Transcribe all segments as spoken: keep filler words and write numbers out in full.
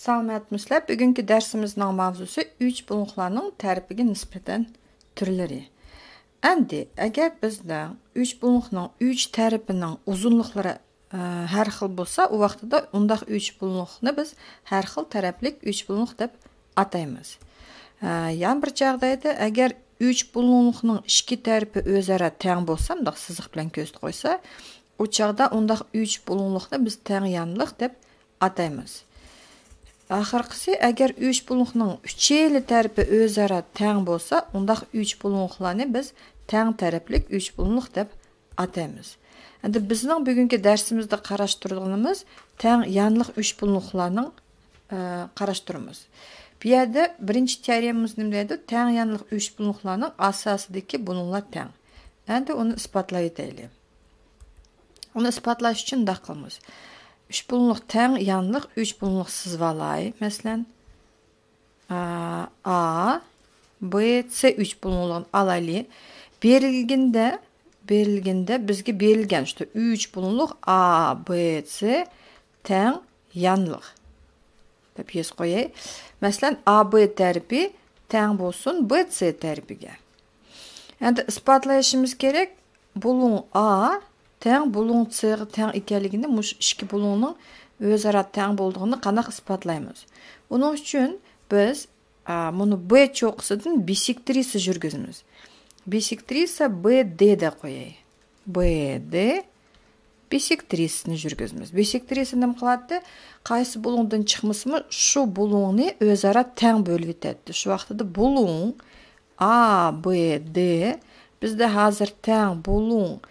سالامەتمىسىلەر؟ بۈگۈنكى دەرسىمىزنىڭ ماۋزۇسى ئۈچ بۇلۇڭلۇقلارنىڭ تەرىپىگە نىسبەتەن تۈرلىرى. ئەمدى ئەگەر بىزنىڭ ئۈچ بۇلۇڭلۇقنىڭ ئۈچ تەرىپىنىڭ ئۇزۇنلۇقلىرى ئە، ھەر خىل بولسا، ئۇ ۋاقتىدا ئۇنداق ئۈچ بۇلۇڭلۇقنى بىز ھەر خىل تەرەپلىك ئۈچ بۇلۇڭلۇق دەپ ئاتايمىز. ئە، يەنە بىر جاغدايدا، ئەگەر ئۈچ بۇلۇڭلۇقنىڭ ئىككى تەرىپى ئۆزئارا تەڭ بولسا، مۇنداق سىزىق بىلەن كۆرسىتىپ قويسا، ئۇ چاغدا ئۇنداق ئۈچ بۇلۇڭلۇقنى بىز تەڭ يانلىق دەپ ئاتايمىز. ئاخىرقىسى، ئەگەر ئۈچ بۇلۇڭلۇقنىڭ ئۈچەيلى تەرىپى ئۆزئارا تەڭ بولسا، ئۇنداق ئۈچ بۇلۇڭلۇقلارنى بىز تەڭ تەرەپلىك ئۈچ بۇلۇڭلۇق دەپ ئاتايمىز. ئەمدى بىزنىڭ بۈگۈنكى دەرسىمىزدە قاراشتۇرىدىغىنىمىز تەڭ يانلىق ئۈچ بۇلۇڭلۇقلارنىڭ، ئە، قاراشتۇرىمىز. بۇ يەردە بىرىنچى تېئورېمىمىز نېمە دەيدۇ؟ تەڭ يانلىق ئۈچ بۇلۇڭلۇقلارنىڭ ئاساسىدىكى بۇلۇڭلار تەڭ. ئەمدى ئۇنى ئىسپاتلاۋېتەيلى. ئۇنى ئىسپاتلاش ئۈچۈن مۇنداق قىلىمىز. ئۈچ بۇلۇڭلۇق تەڭ يانلىق ئۈچ بۇلۇڭلۇق سىزىۋالاي. مەسىلەن، ئا، ئا، بې، سې ئۈچ بۇلۇڭلۇقىنى ئالايلى. بېرىلگىنىدە، بېرىلگىنىدە بىزگە بېرىلگەن شۇ ئۈچ بۇلۇڭلۇق ئا، بې، سې تەڭ يانلىق دەپ يېزىپ قوياي. مەسىلەن، ئا، بې تەرىپى تەڭ بولسۇن بې، سې تەرىپىگە. ئەمدى ئىسپاتلىشىمىز كېرەك، بۇلۇڭ ئا تەڭ بۇلۇڭ سېغا تەڭ ئىكەنلىكىنى، مۇشۇ ئىككى بۇلۇڭنىڭ ئۆزئارا تەڭ بولىدىغىنىنى قانداق ئىسپاتلايمىز؟ ئۇنىڭ ئۈچۈن بىز، ئا، مۇنى بې چوققىسىدىن بىسېكترىسا يۈرگۈزىمىز. بىسېكترىسا بې دې دەپ قوياي. بې دې بىسېكترىسىنى يۈرگۈزىمىز. بىسېكترىسا نېمە قىلاتتى؟ قايسى بۇلۇڭدىن چىقمىسىمۇ، شۇ بۇلۇڭنى ئۆزئارا تەڭ بۆلۈۋېتەتتى. شۇ ۋاقتىدا بۇلۇڭ ئا، بې، دې بىزدە ھازىر تەڭ بۇلۇڭ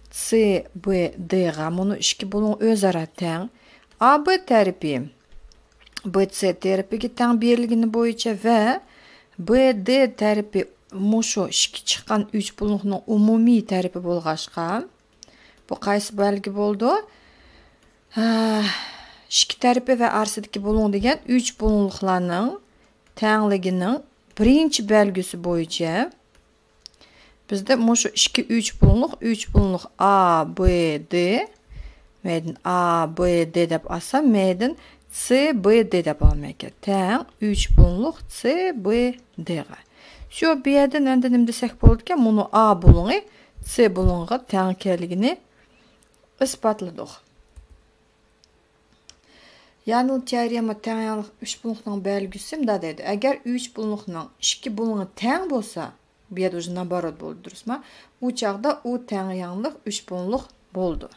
سې، بې، دېغا. مۇنۇ ئىككى بۇلۇڭ ئۆزئارا تەڭ. ئا، بې تەرىپى بې، سې تەرىپىگە تەڭ بېرىلگىنى بويىچە ۋە بې، دې تەرىپى مۇشۇ ئىككى چىققان ئۈچ بۇلۇڭنىڭ ئومۇمىي تەرىپى بولغاچقا، بۇ قايسى بەلگە بولىدۇ؟ ھە، ئىككى تەرىپى ۋە ئارىسىدىكى بۇلۇڭ دېگەن ئۈچ بۇلۇڭلۇقلارنىڭ تەڭلىكىنىڭ بىرىنچى بەلگىسى بويىچە بىزدە مۇشۇ ئىككى ئۈچ بۇلۇڭلۇق، ئۈچ بۇلۇڭلۇق ئا، بې، دې، مەيدىن ئا، بې، دې دەپ ئالسام، مەيدىن سې، بې، دې دەپ ئالمايكەن. تەڭ ئۈچ بۇلۇڭلۇق سې، بې، دېغا. شۇ بۇ يەردىن ئەمدى نېمە دېسەك بولىدىكەن؟ مۇنۇ ئا بۇلۇڭى سې بۇلۇڭىغا تەڭ ئىكەنلىكىنى ئىسپاتلىدۇق. يانېل تېئورېما تەڭ يانلىق ئۈچ بۇلۇڭلۇقنىڭ بەلگىسى مۇنداق دەيدۇ. ئەگەر ئۈچ بۇلۇڭلۇقنىڭ ئىككى بۇلۇڭى تەڭ بولسا، بۇ يەردە уже наоборот بولدى، دۇرۇسما؟ ئۇ چاغدا ئۇ تەڭ يانلىق ئۈچ بۇلۇڭلۇق بولىدۇ.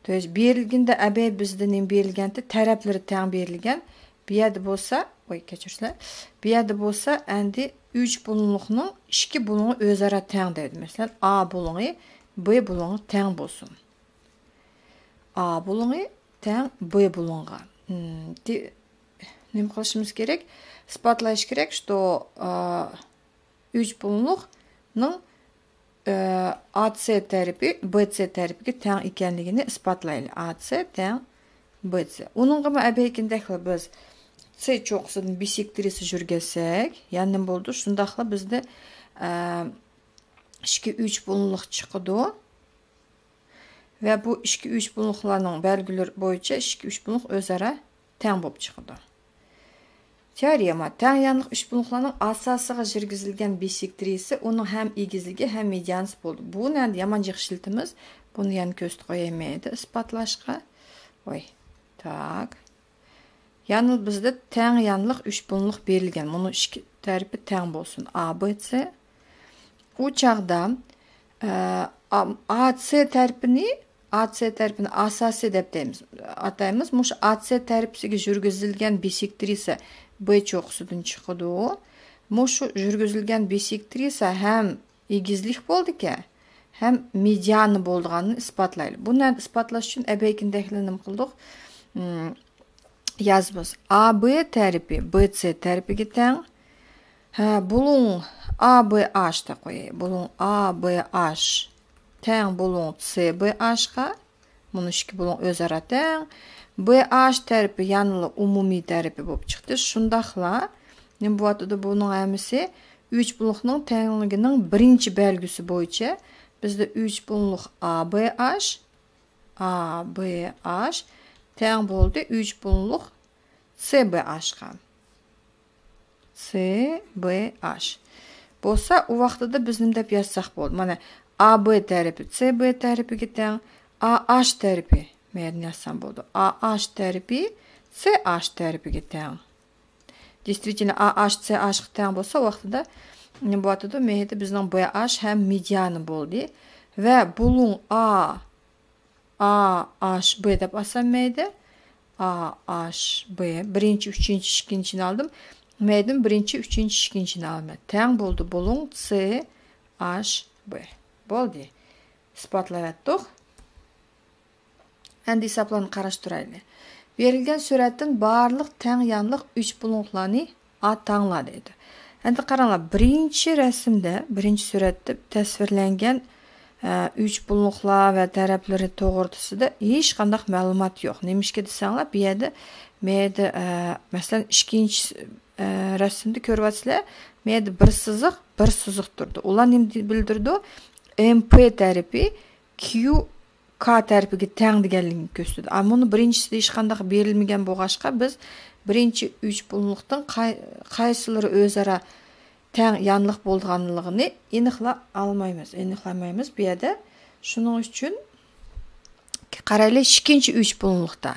То есть بېرىلگىنىدە ئەبەي بىزدە نېمە بېرىلگەنتى؟ تەرەپلىرى تەڭ بېرىلگەن. بۇ يەردە بولسا، ۋاي، كەچۈرسىلەر. بۇ يەردە بولسا ئەمدى ئۈچ بۇلۇڭلۇقنىڭ ئىككى بۇلۇڭى ئۆزئارا تەڭ دەيدۇ. مەسىلەن، ئا بۇلۇڭى بې بۇلۇڭى تەڭ بولسۇن. ئا بۇلۇڭى تەڭ بې بۇلۇڭغا. ھىم، دې-، نېمە قىلىشىمىز كېرەك؟ ئىسپاتلاش كېرەك، что، ئا، ئۈچ بۇلۇڭلۇقنىڭ، ئا، ئا سې تەرىپى بې سې تەرىپىگە تەڭ ئىكەنلىكىنى ئىسپاتلايلى. ئا سې تەڭ بې سې. ئۇنىڭغىمۇ ئەبەيكىندەكلا بىز سې چوققىسىدىن بىسېكترىسا يۈرگۈزسەك، يەنە نېمە بولىدۇ؟ شۇنداقلا بىزدە، ئا، ئىككى ئۈچ بۇلۇڭلۇق چىقىدۇ. ۋە بۇ ئىككى ئۈچ بۇلۇڭلۇقلارنىڭ بەلگىلىرى بويىچە ئىككى ئۈچ بۇلۇڭلۇق ئۆزئارا تەڭ بولۇپ چىقىدۇ. تېئورېما، تەڭ يانلىق ئۈچ بۇلۇڭلۇقلارنىڭ ئاساسىغا يۈرگۈزۈلگەن بىسېكترىسى ئۇنىڭ ھەم ئېگىزلىكى، ھەم مېدىانىسى بولىدۇ. بۇنى ئەمدى يامان جىق ئىشلىتىمىز. بۇنى يەنە كۆرسىتىپ قوياي مەيدە ئىسپاتلاشقا. ۋاي، تاك. يەنى بىزدە تەڭ يانلىق ئۈچ بۇلۇڭلۇق بېرىلگەن. مۇنۇ ئىككى تەرىپى تەڭ بولسۇن. ئا بې سې. ئۇ چاغدا، ئە، ئا، ئا سې تەرىپىنى، ئا سې تەرىپىنى ئاساسىي دەپ دەيمىز، ئاتايمىز. مۇشۇ ئا سې تەرىپىسىگە يۈرگۈزۈلگەن بىسېكترىسا بې چوققىسىدىن چىقىدۇ. مۇشۇ يۈرگۈزۈلگەن بىسېكترىسا ھەم ئېگىزلىك بولىدىكەن، ھەم مېدىانى بولىدىغاننى ئىسپاتلايلى. بۇنى ئىسپاتلاش ئۈچۈن ئەبەيكىندەكلا نېمە قىلدۇق؟ ئىم، يازىمىز. ئا بې تەرىپى بې سې تەرىپىگە تەڭ. ھە، بۇلۇڭ ئا بې ئاش دەپ قوياي. بۇلۇڭ ئا بې ئاش تەڭ بۇلۇڭ سې بې ئاشقا. مۇنۇ ئىككى بۇلۇڭ ئۆزئارا تەڭ. بې ئاش تەرىپى يەنىلا ئومۇمىي تەرىپى بولۇپ چىقتى. شۇنداقلا نېمە بولۇۋاتىدۇ بۇنىڭ ھەممىسى؟ ئۈچ بۇلۇڭلۇقنىڭ تەڭلىكىنىڭ بىرىنچى بەلگىسى بويىچە بىزدە ئۈچ بۇلۇڭلۇق ئا بې ئاش، ئا بې ئاش تەڭ بولدى ئۈچ بۇلۇڭلۇق سي بي ئاشقا. سي بي ئاش. بولسا، ئۇ ۋاقتىدا بىز نېمە دەپ يازساق بولدى؟ مانا، ئا بى تەرىپى سي بى تەرىپىگە تەڭ، ئا ئاش تەرىپى، مەيەردىن يازسام بولدى. ئا ئاش تەرىپى سي ئاش تەرىپىگە تەڭ. دېيستۋىتىلنو، ئا ئاش سي ئاشقا تەڭ بولسا، ۋاقتىدا نېمە بولۇۋاتىدۇ؟ مەيەردە بىزنىڭ بى ئاش ھەم مېدىيانى بولدى. ۋە بۇلۇڭ ئا، ئا ئاش بى دەپ ئالسام مەيدە. ئا ئاش بى. بىرىنچى، ئۈچىنچى، ئىككىنچىنى ئالدىم. مەيدىن بىرىنچى، ئۈچىنچى، ئىككىنچىنى ئالىمەن. تەڭ بولدى بۇلۇڭ سى ئاش بى. بولدى. ئىسپاتلاۋەتتۇق. ئەمدى ھېسابلارنى قاراشتۇرايلى. بېرىلگەن سۈرەتتىن بارلىق تەڭ يانلىق ئۈچ بۇلۇڭلۇقلارنى ئاتاڭلار دەيدۇ. ئەمدى قاراڭلار، بىرىنچى رەسىمدە، بىرىنچى سۈرەتتە تەسۋىرلەنگەن، ئە، ئۈچ بۇلۇڭلۇقلار ۋە تەرەپلىرى توغرىسىدا ھېچقانداق مەلۇمات يوق. نېمىشقا دېسەڭلار، بۇ يەردە، بۇ يەردە، ئە، مەسىلەن، ئىككىنچى، ئە، رەسىمدە كۆرۈۋاتىسىلەر، بۇ يەردە بىر سىزىق، بىر سىزىق تۇرىدۇ. ئۇلار نېمە بىلدۈرىدۇ؟ ئېم پى تەرىپى كيۇ كا تەرىپىگە تەڭ دېگەنلىكنى كۆرسىتىدۇ. ئەمما بۇنى بىرىنچىسىدە ھېچقانداق بېرىلمىگەن بولغاچقا، بىز بىرىنچى ئۈچ بۇلۇڭلۇقتىن قاي-، قايسىلىرى ئۆزئارا تەڭ يانلىق بولىدىغانلىقىنى ئېنىقلاپ ئالمايمىز، ئېنىقلىمايمىز بۇ يەردە. شۇنىڭ ئۈچۈن قارايلى، ئىككىنچى ئۈچ بۇلۇڭلۇقتا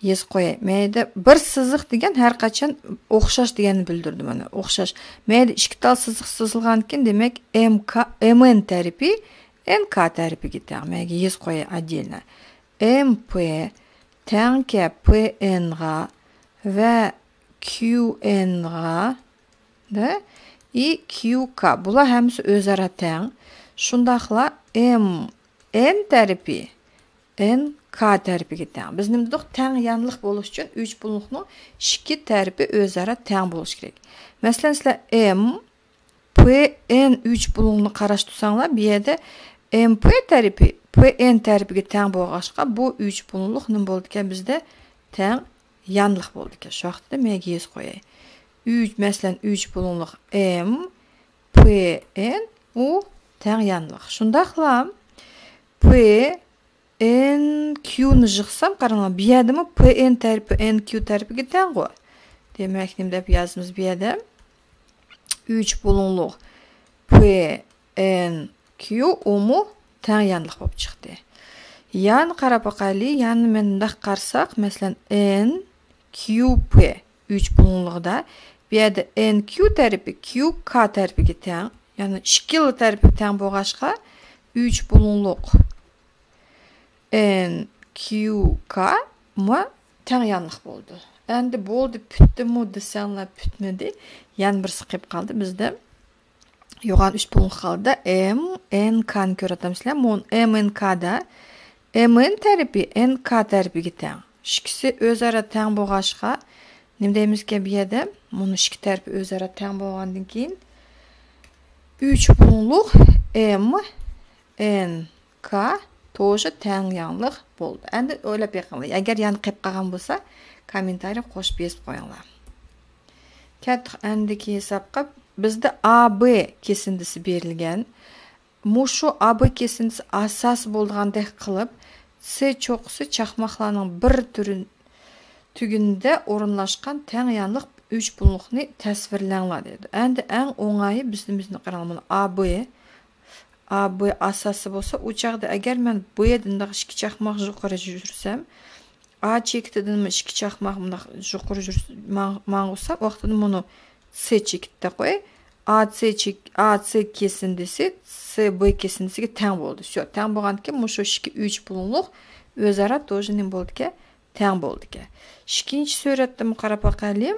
يېزىپ قوياي. مەيدە بىر سىزىق دېگەن ھەر قاچان ئوخشاش دېگەننى بىلدۈرىدۇ، مانا، ئوخشاش. مەيدە ئىككى تال سىزىق سىزىلغانكىن، دېمەك، ئېم كا، ئېم ئېن تەرىپى ئېن كا تەرىپىگە تەڭ. مەيگە يېزىپ قوياي ئاددىيلا. ئېم پى تەڭكى پى ئېنغا ۋە كيۇ ئېنغا، دە، ئى كيۇ كا. بۇلار ھەممىسى ئۆزئارا تەڭ. شۇنداقلا ئېم ئېن تەرىپى ئېن كا تەرىپىگە تەڭ. بىز نېمە دېدۇق؟ تەڭ يانلىق بولۇش ئۈچۈن ئۈچ بۇلۇڭلۇقنىڭ ئىككى تەرىپى ئۆزئارا تەڭ بولۇشى كېرەك. مەسىلەن، سىلەر ئېم پى ئېن ئۈچ بۇلۇڭنى قاراشتۇرساڭلار، بۇ يەردە ئېم پى تەرىپى پى ئېن تەرىپىگە تەڭ بولغاچقا، بۇ ئۈچ بۇلۇڭلۇق نېمە بولىدىكەن بىزدە؟ تەڭ يانلىق بولىدىكەن. شۇ ۋاقىتتا مەيگە يېزىپ قوياي. ئۈچ، مەسىلەن، ئۈچ بۇلۇڭلۇق ئېم پى ئېن ئۇ تەڭ يانلىق. شۇنداقلا پى ئېن كيۇنى يىغسام، قاراڭلار، بۇ يەردىمۇ پى ئېن تەرىپى ئېن كيۇ تەرىپىگە تەڭغۇ. دېمەك، نېمە دەپ يازىمىز بۇ يەردە؟ ئۈچ بۇلۇڭلۇق پى ئېن كيۇ ئۇمۇ تەڭ يانلىق بولۇپ چىقتى. يەنە قاراپ باقايلى. يەنە مۇنداق قارىساق، مەسىلەن، ئېن كيۇ پى ئۈچ بۇلۇڭلۇقىدا، بۇ يەردە ئېن كيۇ تەرىپى كيۇ كا تەرىپىگە تەڭ. يەنى ئىككىلا تەرىپى تەڭ بولغاچقا، ئۈچ بۇلۇڭلۇق ئېن كيۇ كا مۇ تەڭ يانلىق بولدى. ئەمدى بولدى، پۈتتىمۇ دېسەڭلار، پۈتمىدى. يەنە بىرسى قېلىپ قالدى بىزدە. يوغان ئۈچ بۇلۇڭلۇق قالدى. ئېم ئېن كانى كۆرۈۋاتامسىلەر؟ مۇ-، ئېم ئېن كادا ئېم ئېن تەرىپى ئېن كا تەرىپىگە تەڭ. ئىككىسى ئۆزئارا تەڭ بولغاچقا، نېمە دەيمىزكەن بۇ يەردە؟ مۇنۇ ئىككى تەرىپى ئۆزئارا تەڭ بولغاندىن كېيىن، ئۈچ بۇلۇڭلۇق ئېم ئېن كا توشى تەڭ يانلىق بولدى. ئەمدى ئويلاپ بېقىڭلار. ئەگەر يەنە قېلىپ قالغان بولسا، كوممېنتارىي قوشۇپ يېزىپ قويۇڭلار. كەتتۇق ئەندىكى ھېسابقا. بىزدە ئا بى كېسىندىسى بېرىلگەن. مۇشۇ ئا بى كېسىندىسى ئاساس بولىدىغاندەك قىلىپ، سى چوققىسى چاقماقلارنىڭ بىر تۈرى تۈگۈنىدە ئورۇنلاشقان تەڭ يانلىق ئۈچ بۇلۇڭلۇقنى تەسۋىرلەڭلار دەيدۇ. ئەمدى ئەڭ ئوڭايى بىزنى، بىزنى قاراڭ، مانا ئا بى، ئا بى ئاساسى بولسا، ئۇ چاغدا ئەگەر مەن بى دىن ئىككى چاقماق يۇقىرى يۈرسەم، ئا چېكىتىدىن ئىككى چاقماق مۇنداق يۇقىرى يۈرس-، ماڭ-، ماڭغۇسام، ئۇ ۋاقتىدا مۇنۇ سى چېكىتتە قوي. ئا سى چېك-، ئا سى كېسىندىسى سى بى كېسىندىسىگە تەڭ بولدى. شۇ تەڭ بولغاندىكىن، مۇشۇ ئىككى ئۈچ بۇلۇڭلۇق ئۆزئارا توشى نېمە بولدىكەن؟ تەڭ بولىدىكەن. ئىككىنچى سۈرەتتىمۇ قاراپ باقايلى.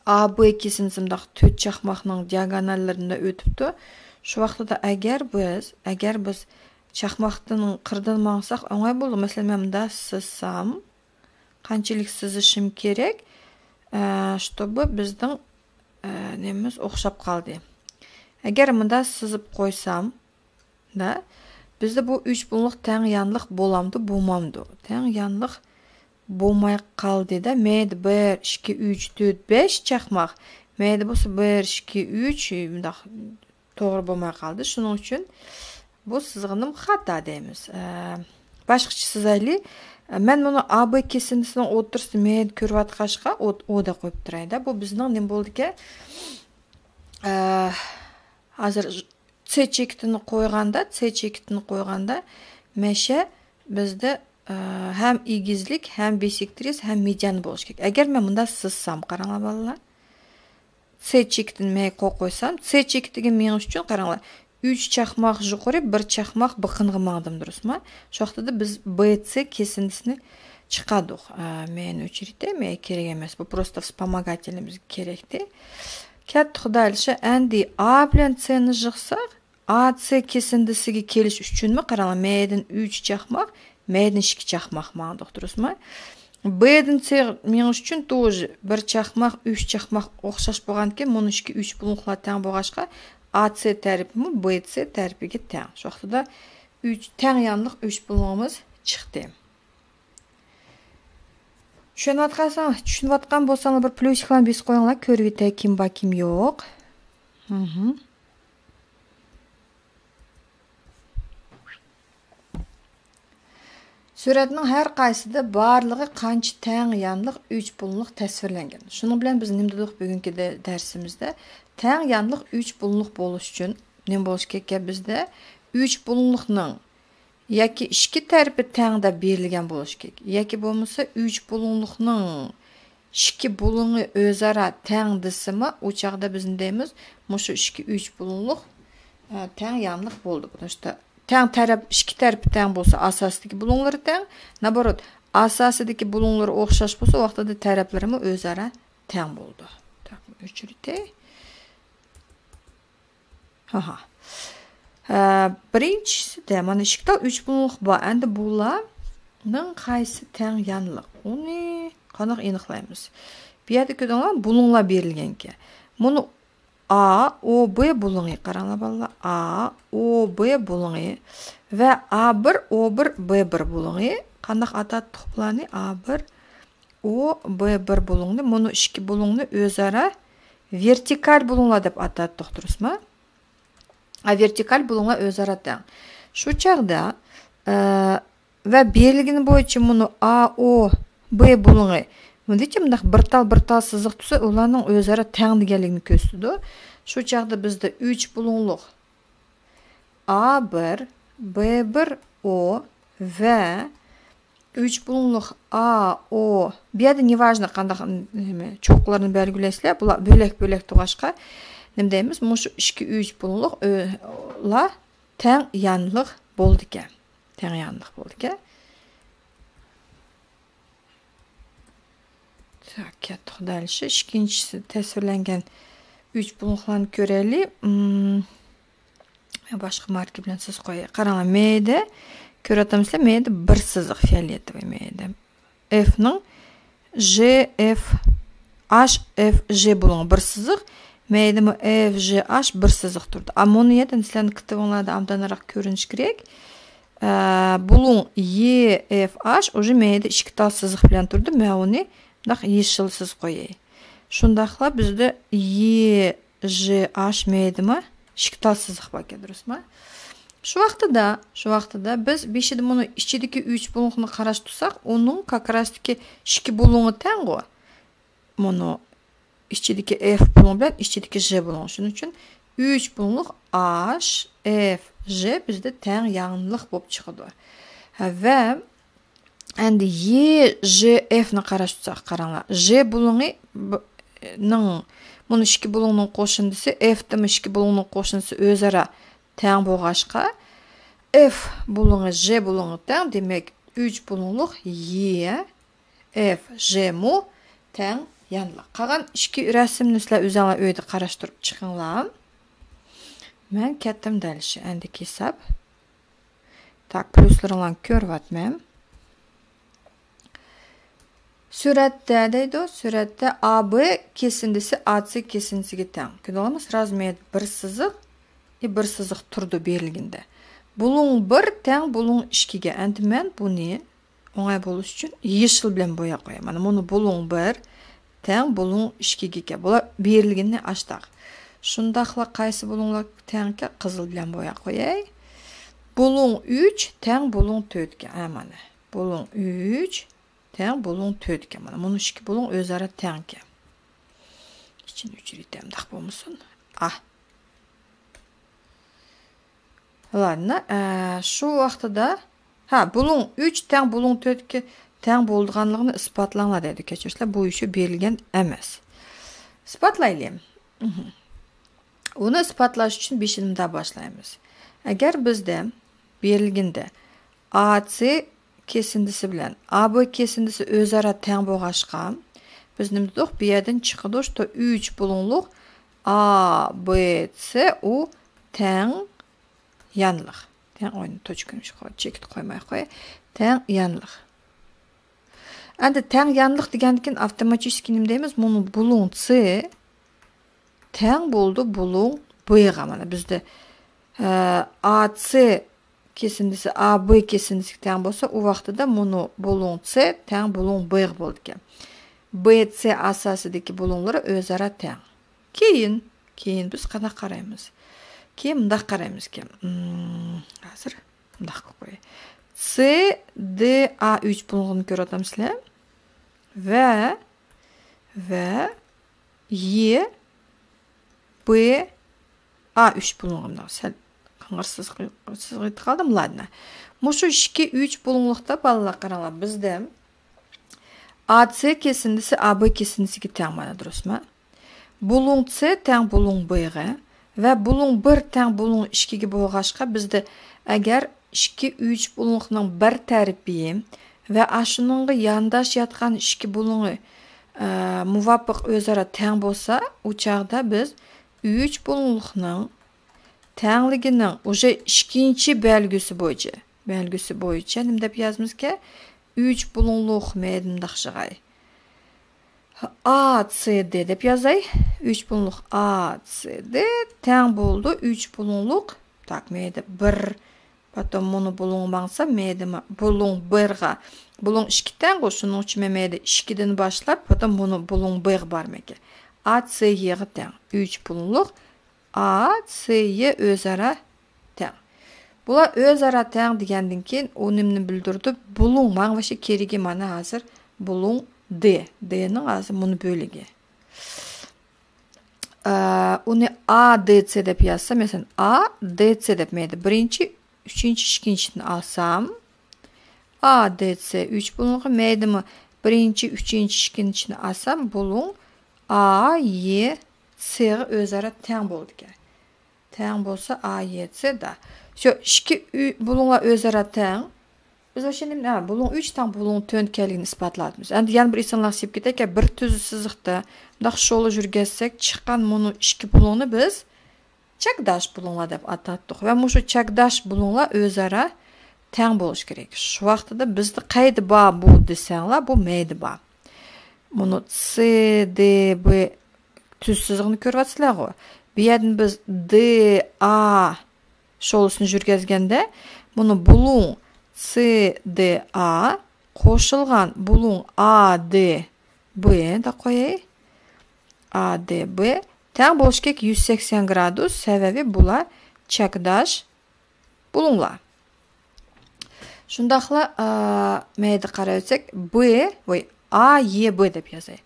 ئا بى كېسىندىسى مۇنداق تۆت چاقماقنىڭ دىئاگوناللىرىدا ئۆتۈپتۇ. شۇ ۋاقتىدا ئەگەر بىز، ئەگەر بىز چاقماقتىن قىردىن ماڭساق ئوڭاي بولىدۇ. مەسىلەن، مەن مۇنداق سىزسام، قانچىلىك سىزىشىم كېرەك؟ ئە، شتوبى بىزنىڭ، ئە، نېمىمىز ئوخشاپ قالدى. ئەگەر مۇنداق سىزىپ قويسام، دە، بىزدە بۇ ئۈچ بۇلۇڭلۇق تەڭ يانلىق بولامدۇ، بولمامدۇ؟ تەڭ يانلىق بولماي قالدى دە. مەيدە بىر، ئىككى، ئۈچ، تۆت، بەش چاقماق. مەيدە بولسا بىر، ئىككى، ئۈچ، مۇنداق توغرا بولماي قالدى. شۇنىڭ ئۈچۈن بۇ سىزغىنىم خاتا دەيمىز. ئە، باشقىچە سىزايلى. مەن مۇنۇ ئا بې كېسىندىسىنىڭ ئوتتۇرىسىدا مەينى كۆرۈۋاتقاچقا، ئو، ئو دەپ قويۇپ تۇراي-دە. بۇ بىزنىڭ نېمە بولدىكەن؟ ئە، ھازىر سې چېكىتىنى قويغاندا، سې چېكىتىنى قويغاندا، مەشە بىزدە، ئە، ھەم ئېگىزلىك، ھەم بىسېكترىس، ھەم مېدىان بولۇشى كېرەك. ئەگەر مەن مۇنداق سىزسام، قاراڭلار بالىلار. سې چېكىتىنى مەي قويۇپ قويسام، سې چېكىتىگە مېڭىش ئۈچۈن قاراڭلار. ئۈچ چاقماق يۇقىرى، بىر چاقماق بېقىنغا ماڭدىم، دۇرۇسمۇ؟ شۇ ۋاقتىدا بىز بې سې كېسىندىسىنى چىقاردۇق. ئا، مەينى ئۆچۈرۈۋېتەي، مەيگە كېرەك ئەمەس. بۇ پروستا вспомогательный بىزگە كېرەكتى. كەتتى خۇدايلىشى، ئەندى ئا بىلەن سېنى يىغساق، ئا سې كېسىندىسىگە كېلىش ئۈچۈنمۇ، قاراڭلار، مەيدىن ئۈچ چاقماق، مەيدىن ئىككى چاقماق ماڭدۇق، دۇرۇسمۇ؟ بېدىن سېغا مېڭىش ئۈچۈن توژې بىر چاقماق، ئۈچ چاقماق ئوخشاش بولغاندىكىن، مۇنىڭ ئىككى ئۈچ بۇلۇڭلۇقلار تەڭ بولغاچقا، ئا سې تەرىپىمۇ بې سې تەرىپىگە تەڭ. شۇ ۋاقتىدا ئۈچ، تەڭ يانلىق ئۈچ بۇلۇڭىمىز چىقتى. چۈشىنىۋاتقانساڭ، چۈشىنىۋاتقان بولساڭلار بىر پلۇسىكلارنى بېسىپ قويۇڭلار، كۆرۈۋېتەي كىم بار، كىم يوق. مھم. سۈرەتنىڭ ھەر قايسىدا بارلىقى قانچە تەڭ يانلىق ئۈچ بۇلۇڭلۇق تەسۋىرلەنگەن؟ شۇنىڭ بىلەن بىز نېمە دېدۇق بۈگۈنكى دە-، دەرسىمىزدە؟ تەڭ يانلىق ئۈچ بۇلۇڭلۇق بولۇش ئۈچۈن نېمە بولۇشى كېرەككەن بىزدە؟ ئۈچ بۇلۇڭلۇقنىڭ ياكى ئىككى تەرىپى تەڭ دەپ بېرىلگەن بولۇشى كېرەك. ياكى بولمىسا ئۈچ بۇلۇڭلۇقنىڭ ئىككى بۇلۇڭى ئۆزئارا تەڭ دېسىمۇ، ئۇ چاغدا بىز نېمە دەيمىز؟ مۇشۇ ئىككى ئۈچ بۇلۇڭلۇق، ئە، تەڭ يانلىق بولدى. Потому что تەڭ تەرەپ، ئىككى تەرىپى تەڭ بولسا، ئاساسىدىكى بۇلۇڭلىرى تەڭ. نابوروت، ئاساسىدىكى بۇلۇڭلىرى ئوخشاش بولسا، ۋاقتىدا تەرەپلىرىمۇ ئۆزئارا تەڭ بولىدۇ. Так، ئۆچۈرۈۋېتەي. ھاھا. ئە، بىرىنچىسىدە مانا ئىككى تال ئۈچ بۇلۇڭلۇق بار. ئەندى بۇلارنىڭ قايسى تەڭ يانلىق؟ ئۇنى قانداق ئېنىقلايمىز؟ بۇ يەردە كۆردۈڭلار، بۇلۇڭلار بېرىلگەنكەن. مۇنۇ ئا ئو بې بۇلۇڭى، قاراڭلار بالىلار. ئا ئو بې بۇلۇڭى ۋە ئا بىر ئو بىر بې بىر بۇلۇڭى. قانداق ئاتاتتۇق بۇلارنى؟ ئا بىر ئو بې بىر بۇلۇڭنى، مۇنۇ ئىككى بۇلۇڭنى ئۆزئارا ۋېرتىكال بۇلۇڭلار دەپ ئاتاتتۇق، دۇرۇسمۇ؟ ھە، ۋېرتىكال بۇلۇڭلار ئۆزئارا تەڭ. شۇ چاغدا، ئە، ۋە بېرىلگىنى بويىچە مۇنۇ ئا ئو بې بۇلۇڭى مۇندىچە مۇنداق بىر تال، بىر تال سىزىق تۇرسا، ئۇلارنىڭ ئۆزئارا تەڭ دېگەنلىكنى كۆرسىتىدۇ. شۇ چاغدا بىزدە ئۈچ بۇلۇڭلۇق ئا بىر، بې بىر ئو ۋە ئۈچ بۇلۇڭلۇق ئا ئو. بۇ يەردە نېۋاژنو قانداق، نېمە، چوققىلارنى بەلگىلەيسىلەر. بۇلار بۆلەك-بۆلەك تۇرغاچقا، نېمە دەيمىز؟ مۇشۇ ئىككى ئۈچ بۇلۇڭلۇق ئۆ-، لا تەڭ يانلىق بولىدىكەن. تەڭ يانلىق بولىدىكەن. Так، كەتتى خۇدايلىشى. ئىككىنچىسى تەسۋىرلەنگەن ئۈچ بۇلۇڭلۇقلارنى كۆرەيلى. مم، باشقا ماركا بىلەن سىزىپ قوياي. قاراڭلار، مەيدە كۆرۈۋاتامسىلەر؟ مەيدە بىر سىزىق، فىئولېتوۋىي مەيدە. ئېفنىڭ ژې ئېف ئاش ئېف ژې بۇلۇڭى بىر سىزىق. مەيدىمۇ ئېف ژې ئاش بىر سىزىق تۇرىدۇ. ئا، مۇنۇ يەردىن سىلەرنىڭ كىتابىڭلاردا ئابدانراق كۆرۈنۈشى كېرەك. ئە، بۇلۇڭ يې ئېف ئاش، ئۇژې مەيدە ئىككى تال سىزىق بىلەن تۇرىدۇ. مەن ئۇنى مۇنداق يېشىل سىزىپ قوياي. شۇنداقلا بىزدە يې ژې ئاش مەيدىمۇ ئىككى تال سىزىق باركەن، دۇرۇسمۇ؟ شۇ ۋاقتىدا، شۇ ۋاقتىدا بىز بېشىدا مۇنۇ ئىچىدىكى ئۈچ بۇلۇڭنى قاراشتۇرساق، ئۇنىڭ كاكراستىكى ئىككى بۇلۇڭى تەڭغۇ. مۇنۇ ئىچىدىكى ئېف بۇلۇڭ بىلەن ئىچىدىكى ژې بۇلۇڭ. شۇنىڭ ئۈچۈن ئۈچ بۇلۇڭلۇق ئاش، ئېف، ژې بىزدە تەڭ يانلىق بولۇپ چىقىدۇ. ھە، ۋە ئەندى يې ژې ئېفنى قاراشتۇرساق، قاراڭلار. ژې بۇلۇڭى ب-، نىڭ، مۇنۇ ئىككى بۇلۇڭنىڭ قوشۇندىسى، ئېف دىمۇ ئىككى بۇلۇڭنىڭ قوشۇندىسى ئۆزئارا تەڭ بولغاچقا، ئېف بۇلۇڭى ژې بۇلۇڭى تەڭ، دېمەك، ئۈچ بۇلۇڭلۇق يې ئېف ژېمۇ تەڭ يانلىق. قالغان ئىككى رەسىمنى سىلەر ئۆزۈڭلار ئۆيدە قاراشتۇرۇپ چىقىڭلار. مەن كەتتىم دەل شۇ ئەندىكى ھېساب. تاك، پلۇسلىرىڭلارنى كۆرۈۋاتىمەن. سۈرەتتە دەيدۇ، سۈرەتتە ئا بې كېسىندىسى ئا سې كېسىندىسىگە تەڭ. كۆردۈڭلارمۇ؟ سرازۇ مەيدە بىر سىزىق، ئى، بىر سىزىق تۇرىدۇ بېرىلگىنىدە. بۇلۇڭ بىر تەڭ بۇلۇڭ ئىككىگە. ئەمدى مەن بۇنى ئوڭاي بولۇش ئۈچۈن يېشىل بىلەن بوياپ قوياي. مانا، مۇنۇ بۇلۇڭ بىر تەڭ بۇلۇڭ ئىككىگە ئىكەن. بۇلار بېرىلگىنى ئاشتاق. شۇنداقلا قايسى بۇلۇڭلار تەڭكەن، قىزىل بىلەن بوياپ قوياي. بۇلۇڭ ئۈچ تەڭ بۇلۇڭ تۆتكە. ھە، مانا. بۇلۇڭ ئۈچ تەڭ بۇلۇڭ تۆت ئىكەن. مانا، مۇنۇ ئىككى بۇلۇڭ ئۆزئارا تەڭ ئىكەن. ئىچىنى ئۆچۈرۈۋېتەي، مۇنداق بولمىسۇن. ئا. ھالاندا، ئە، شۇ ۋاقتىدا، ھە، بۇلۇڭ ئۈچ تەڭ بۇلۇڭ تۆتكە تەڭ بولىدىغانلىقىنى ئىسپاتلاڭلار دەيدۇ. كەچۈرۈڭلار، بۇ ئىشى بېرىلگەن ئەمەس. ئىسپاتلايلى. مھم. ئۇنى ئىسپاتلاش ئۈچۈن بېشىدىن باشلايمىز. ئەگەر بىزدە بېرىلگىنىدە ئا سى كېسىندىسى بىلەن ئا بى كېسىندىسى ئۆزئارا تەڭ بولغاچقا، بىز نېمە دېدۇق؟ بۇ يەردىن چىقىدۇ، شۇ ئۈچ بۇلۇڭلۇق ئا بى سى ئۇ تەڭ يانلىق. تەڭ ئوينا، توچكىنى شۇ چېكىت قويماي قوي. تەڭ يانلىق. ئەمدى تەڭ يانلىق دېگەندىن كېيىن ئاپتوماتىكىي نېمە دەيمىز؟ مۇنۇ بۇلۇڭ سى تەڭ بولدى بۇلۇڭ بىغا. مانا بىزدە، ئە، ئا سى كېسىندىسى ئا بى كېسىندىسىگە تەڭ بولسا، ئۇ ۋاقتىدا مۇنۇ بۇلۇڭ سى تەڭ بۇلۇڭ بىغا بولىدىكەن. بى سى ئاساسىدىكى بۇلۇڭلىرى ئۆزئارا تەڭ. كېيىن، كېيىن بىز قانداق قارايمىز؟ كېيىن مۇنداق قارايمىزكەن. مم، ھازىر مۇنداق قىلىپ قوياي. سى دى ئا ئۈچ بۇلۇڭىنى كۆرۈۋاتامسىلەر؟ ۋە، ۋە، يې، بې، ئا ئۈچ بۇلۇڭلۇقىدا سەل قىڭغىر سىزىق، سىزىق يېتىپ قالدىم، لادنا. مۇشۇ ئىككى ئۈچ بۇلۇڭلۇقتا، بالىلار، قاراڭلار، بىزدە ئا سى كېسىندىسى ئا بى كېسىندىسىگە تەڭ، مانا، دۇرۇسمۇ؟ بۇلۇڭ سى تەڭ بۇلۇڭ بىغا ۋە بۇلۇڭ بىر تەڭ بۇلۇڭ ئىككىگە بولغاچقا، بىزدە ئەگەر ئىككى ئۈچ بۇلۇڭلۇقنىڭ بىر تەرىپى ۋە ئاشۇنىڭغا يانداش ياتقان ئىككى بۇلۇڭى، ئە، مۇۋاپىق ئۆزئارا تەڭ بولسا، ئۇ چاغدا بىز ئۈچ بۇلۇڭلۇقنىڭ تەڭلىكىنىڭ ئۇژې ئىككىنچى بەلگىسى بويىچە، بەلگىسى بويىچە نېمە دەپ يازىمىزكەن؟ ئۈچ بۇلۇڭلۇق مەيدىمداق شىغاي. ئا سى دى دەپ يازاي. ئۈچ بۇلۇڭلۇق ئا سى دى تەڭ بولدى ئۈچ بۇلۇڭلۇق. تاك، مەيدە بىر. پاتام مۇنۇ بۇلۇڭ ماڭسا، مەيدىمۇ بۇلۇڭ بىرغا. بۇلۇڭ ئىككى تەڭغۇ، شۇنىڭ ئۈچۈن مەن مەيدە ئىككىدىن باشلاپ، پاتام مۇنۇ بۇلۇڭ بىغا بارمىكەن. ئا سى يىغا تەڭ. ئۈچ بۇلۇڭلۇق ئا سى يى ئۆزئارا تەڭ. بۇلار ئۆزئارا تەڭ دېگەندىن كېيىن، ئۇ نېمىنى بىلدۈرىدۇ؟ بۇلۇڭ، ماڭا باشقا كېرىكى مانا ھازىر بۇلۇڭ دى. دىنىڭ ھازىر مۇنۇ بۆلىكى. ئە، ئۇنى ئا دى سى دەپ يازسا، مەسىلەن، ئا دى سى دەپ مەيدە بىرىنچى، ئۈچىنچى، ئىككىنچىنى ئالسام، ئا دى سى ئۈچ بۇلۇڭغا مەيدىمۇ بىرىنچى، ئۈچىنچى، ئىككىنچىنى ئالسام، بۇلۇڭ ئا يى سىغا ئۆزئارا تەڭ بولىدىكەن. تەڭ بولسا، ئا يى سى دا. شۇ ئىككى ئۈ-، بۇلۇڭلار ئۆزئارا تەڭ. بىز ئاشۇ نېمە، ھە، بۇلۇڭ ئۈچ تەڭ بۇلۇڭ تۆت ئىكەنلىكىنى ئىسپاتلاۋاتىمىز. ئەمدى يەنە بىر ئېسىڭلارغا سېلىپ كېتەيكى، بىر تۈز سىزىقتا مۇنداق شولا يۈرگۈزسەك، چىققان مۇنۇ ئىككى بۇلۇڭنى بىز چەكداش بۇلۇڭلار دەپ ئاتاتتۇق. ۋە مۇشۇ چەكداش بۇلۇڭلار ئۆزئارا تەڭ بولۇشى كېرەك. شۇ ۋاقتىدا بىزدە قەيدى بار بۇ دېسەڭلار، بۇ مەيدە بار. مۇنۇ سى دى بى تۈز سىزىقنى كۆرۈۋاتىسىلەرغۇ. بۇ يەردىن بىز دى ئا شولىسىنى يۈرگۈزگەندە، مۇنۇ بۇلۇڭ سى دى ئا قوشۇلغان بۇلۇڭ ئا دى بى دەپ قوياي. ئا دى بى تەڭ بولۇشى كېرەك يۈز سەكسەن گرادۇس، سەۋەبى بۇلار چەكداش بۇلۇڭلار. شۇنداقلا، ئا، مەيدە قاراۋەتسەك، بى، ۋاي، ئا يى بى دەپ يازاي.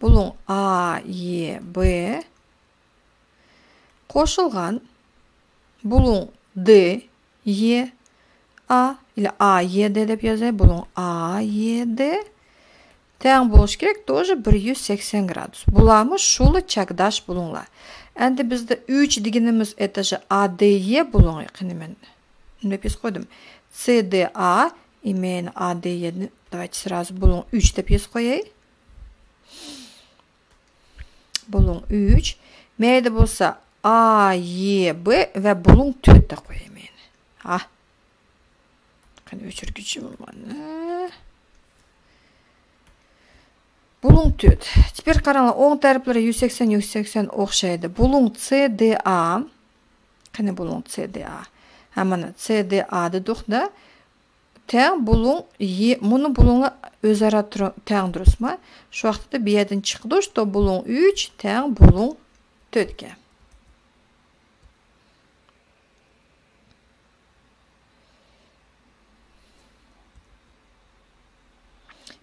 بۇلۇڭ ئا يى بى قوشۇلغان بۇلۇڭ دى يى ئا، ئىلى ئا يى دى دەپ يازاي. بۇلۇڭ ئا يى دى تەڭ بولۇشى كېرەك، توژې بىر يۈز سەكسەن گرادۇس. بۇلارمۇ شۇلا چەكداش بۇلۇڭلار. ئەمدى بىزدە ئۈچ دېگىنىمىز ئېتاژى ئا دى يى بۇلۇڭى. قېنى، مەن نېمە دەپ يېزىپ قويدۇم؟ سى دى ئا، ئى مەينى ئا دى يى نى، داۋايچى سرازۇ بۇلۇڭ ئۈچ دەپ يېزىپ قوياي. بۇلۇڭ ئۈچ. مەيدە بولسا ئا يى بى ۋە بۇلۇڭ تۆت دەپ قوياي مەينى. ھا. قېنى، ئۆچۈرگۈچى بولمايدۇ. بۇلۇڭ تۆت. تېپىر قاراڭلار، ئوڭ تەرەپلىرى يۈز سەكسەن، يۈز سەكسەن ئوخشايدۇ. بۇلۇڭ سى دى ئا. قېنى، بۇلۇڭ سى دى ئا. ھە، مانا، سى دى ئا دېدۇق-دە. تەڭ بۇلۇڭ يى، مۇنۇ بۇلۇڭلار ئۆزئارا تۇرۇ-، تەڭ، دۇرۇسمۇ؟ شۇ ۋاقىتتا بۇ يەردىن چىقىدۇ، شۇ بۇلۇڭ ئۈچ تەڭ بۇلۇڭ تۆتكە.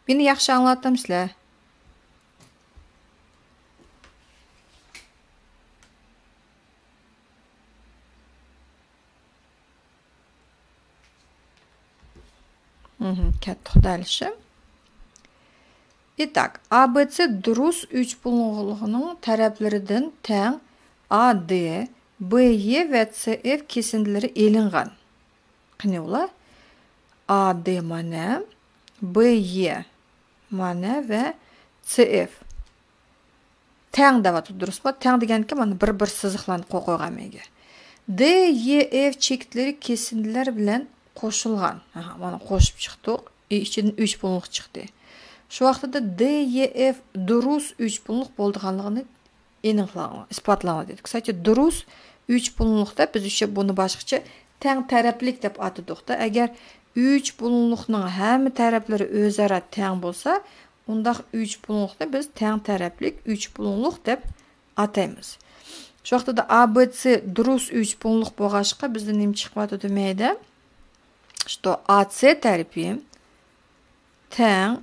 مېنى ياخشى ئاڭلاۋاتامسىلەر؟ مهم، كەتتۇق دەلىشىم. ئىتاك، A B C دۇرۇس ئۈچ بۇلۇڭلۇقنىڭ تەرەپلىرىدىن تەڭ A D، B Y ۋە C F كېسىندىلىرى ئېلىنغان. قېنى ئۇلار؟ A D مانا، B Y مانا ۋە C F. تەڭ دەۋاتىدۇ، دۇرۇسمۇ؟ تەڭ دېگەنكى مانا بىر-بىر سىزىقلارنى قويۇپ قويغان مەيگە. D Y F چېكىتلىرى كېسىندىلەر بىلەن قوشۇلغان. ئاھا، مانا قوشۇپ چىقتۇق. ئى ئىچىدىن ئۈچ بۇلۇڭلۇق چىقتى. شۇ ۋاقتىدا D Y F دۇرۇس ئۈچ بۇلۇڭلۇق بولىدىغانلىقىنى ئېنىقلاڭلار، ئىسپاتلاڭلار دېدۇق. كىساچە دۇرۇس ئۈچ بۇلۇڭلۇق دەپ بىز ئىشلەپ بۇنى باشقىچە تەڭ تەرەپلىك دەپ ئاتىدۇقتا. ئەگەر ئۈچ بۇلۇڭلۇقنىڭ ھەممە تەرەپلىرى ئۆزئارا تەڭ بولسا، ئۇنداق ئۈچ بۇلۇڭلۇقنى بىز تەڭ تەرەپلىك ئۈچ بۇلۇڭلۇق دەپ ئاتايمىز. شۇ ۋاقتىدا A B C دۇرۇس ئۈچ بۇلۇڭلۇق بولغاچقا، بىزدە نېمە چىقىۋاتىدۇ مەيدە؟ Что A C تەرىپى تەڭ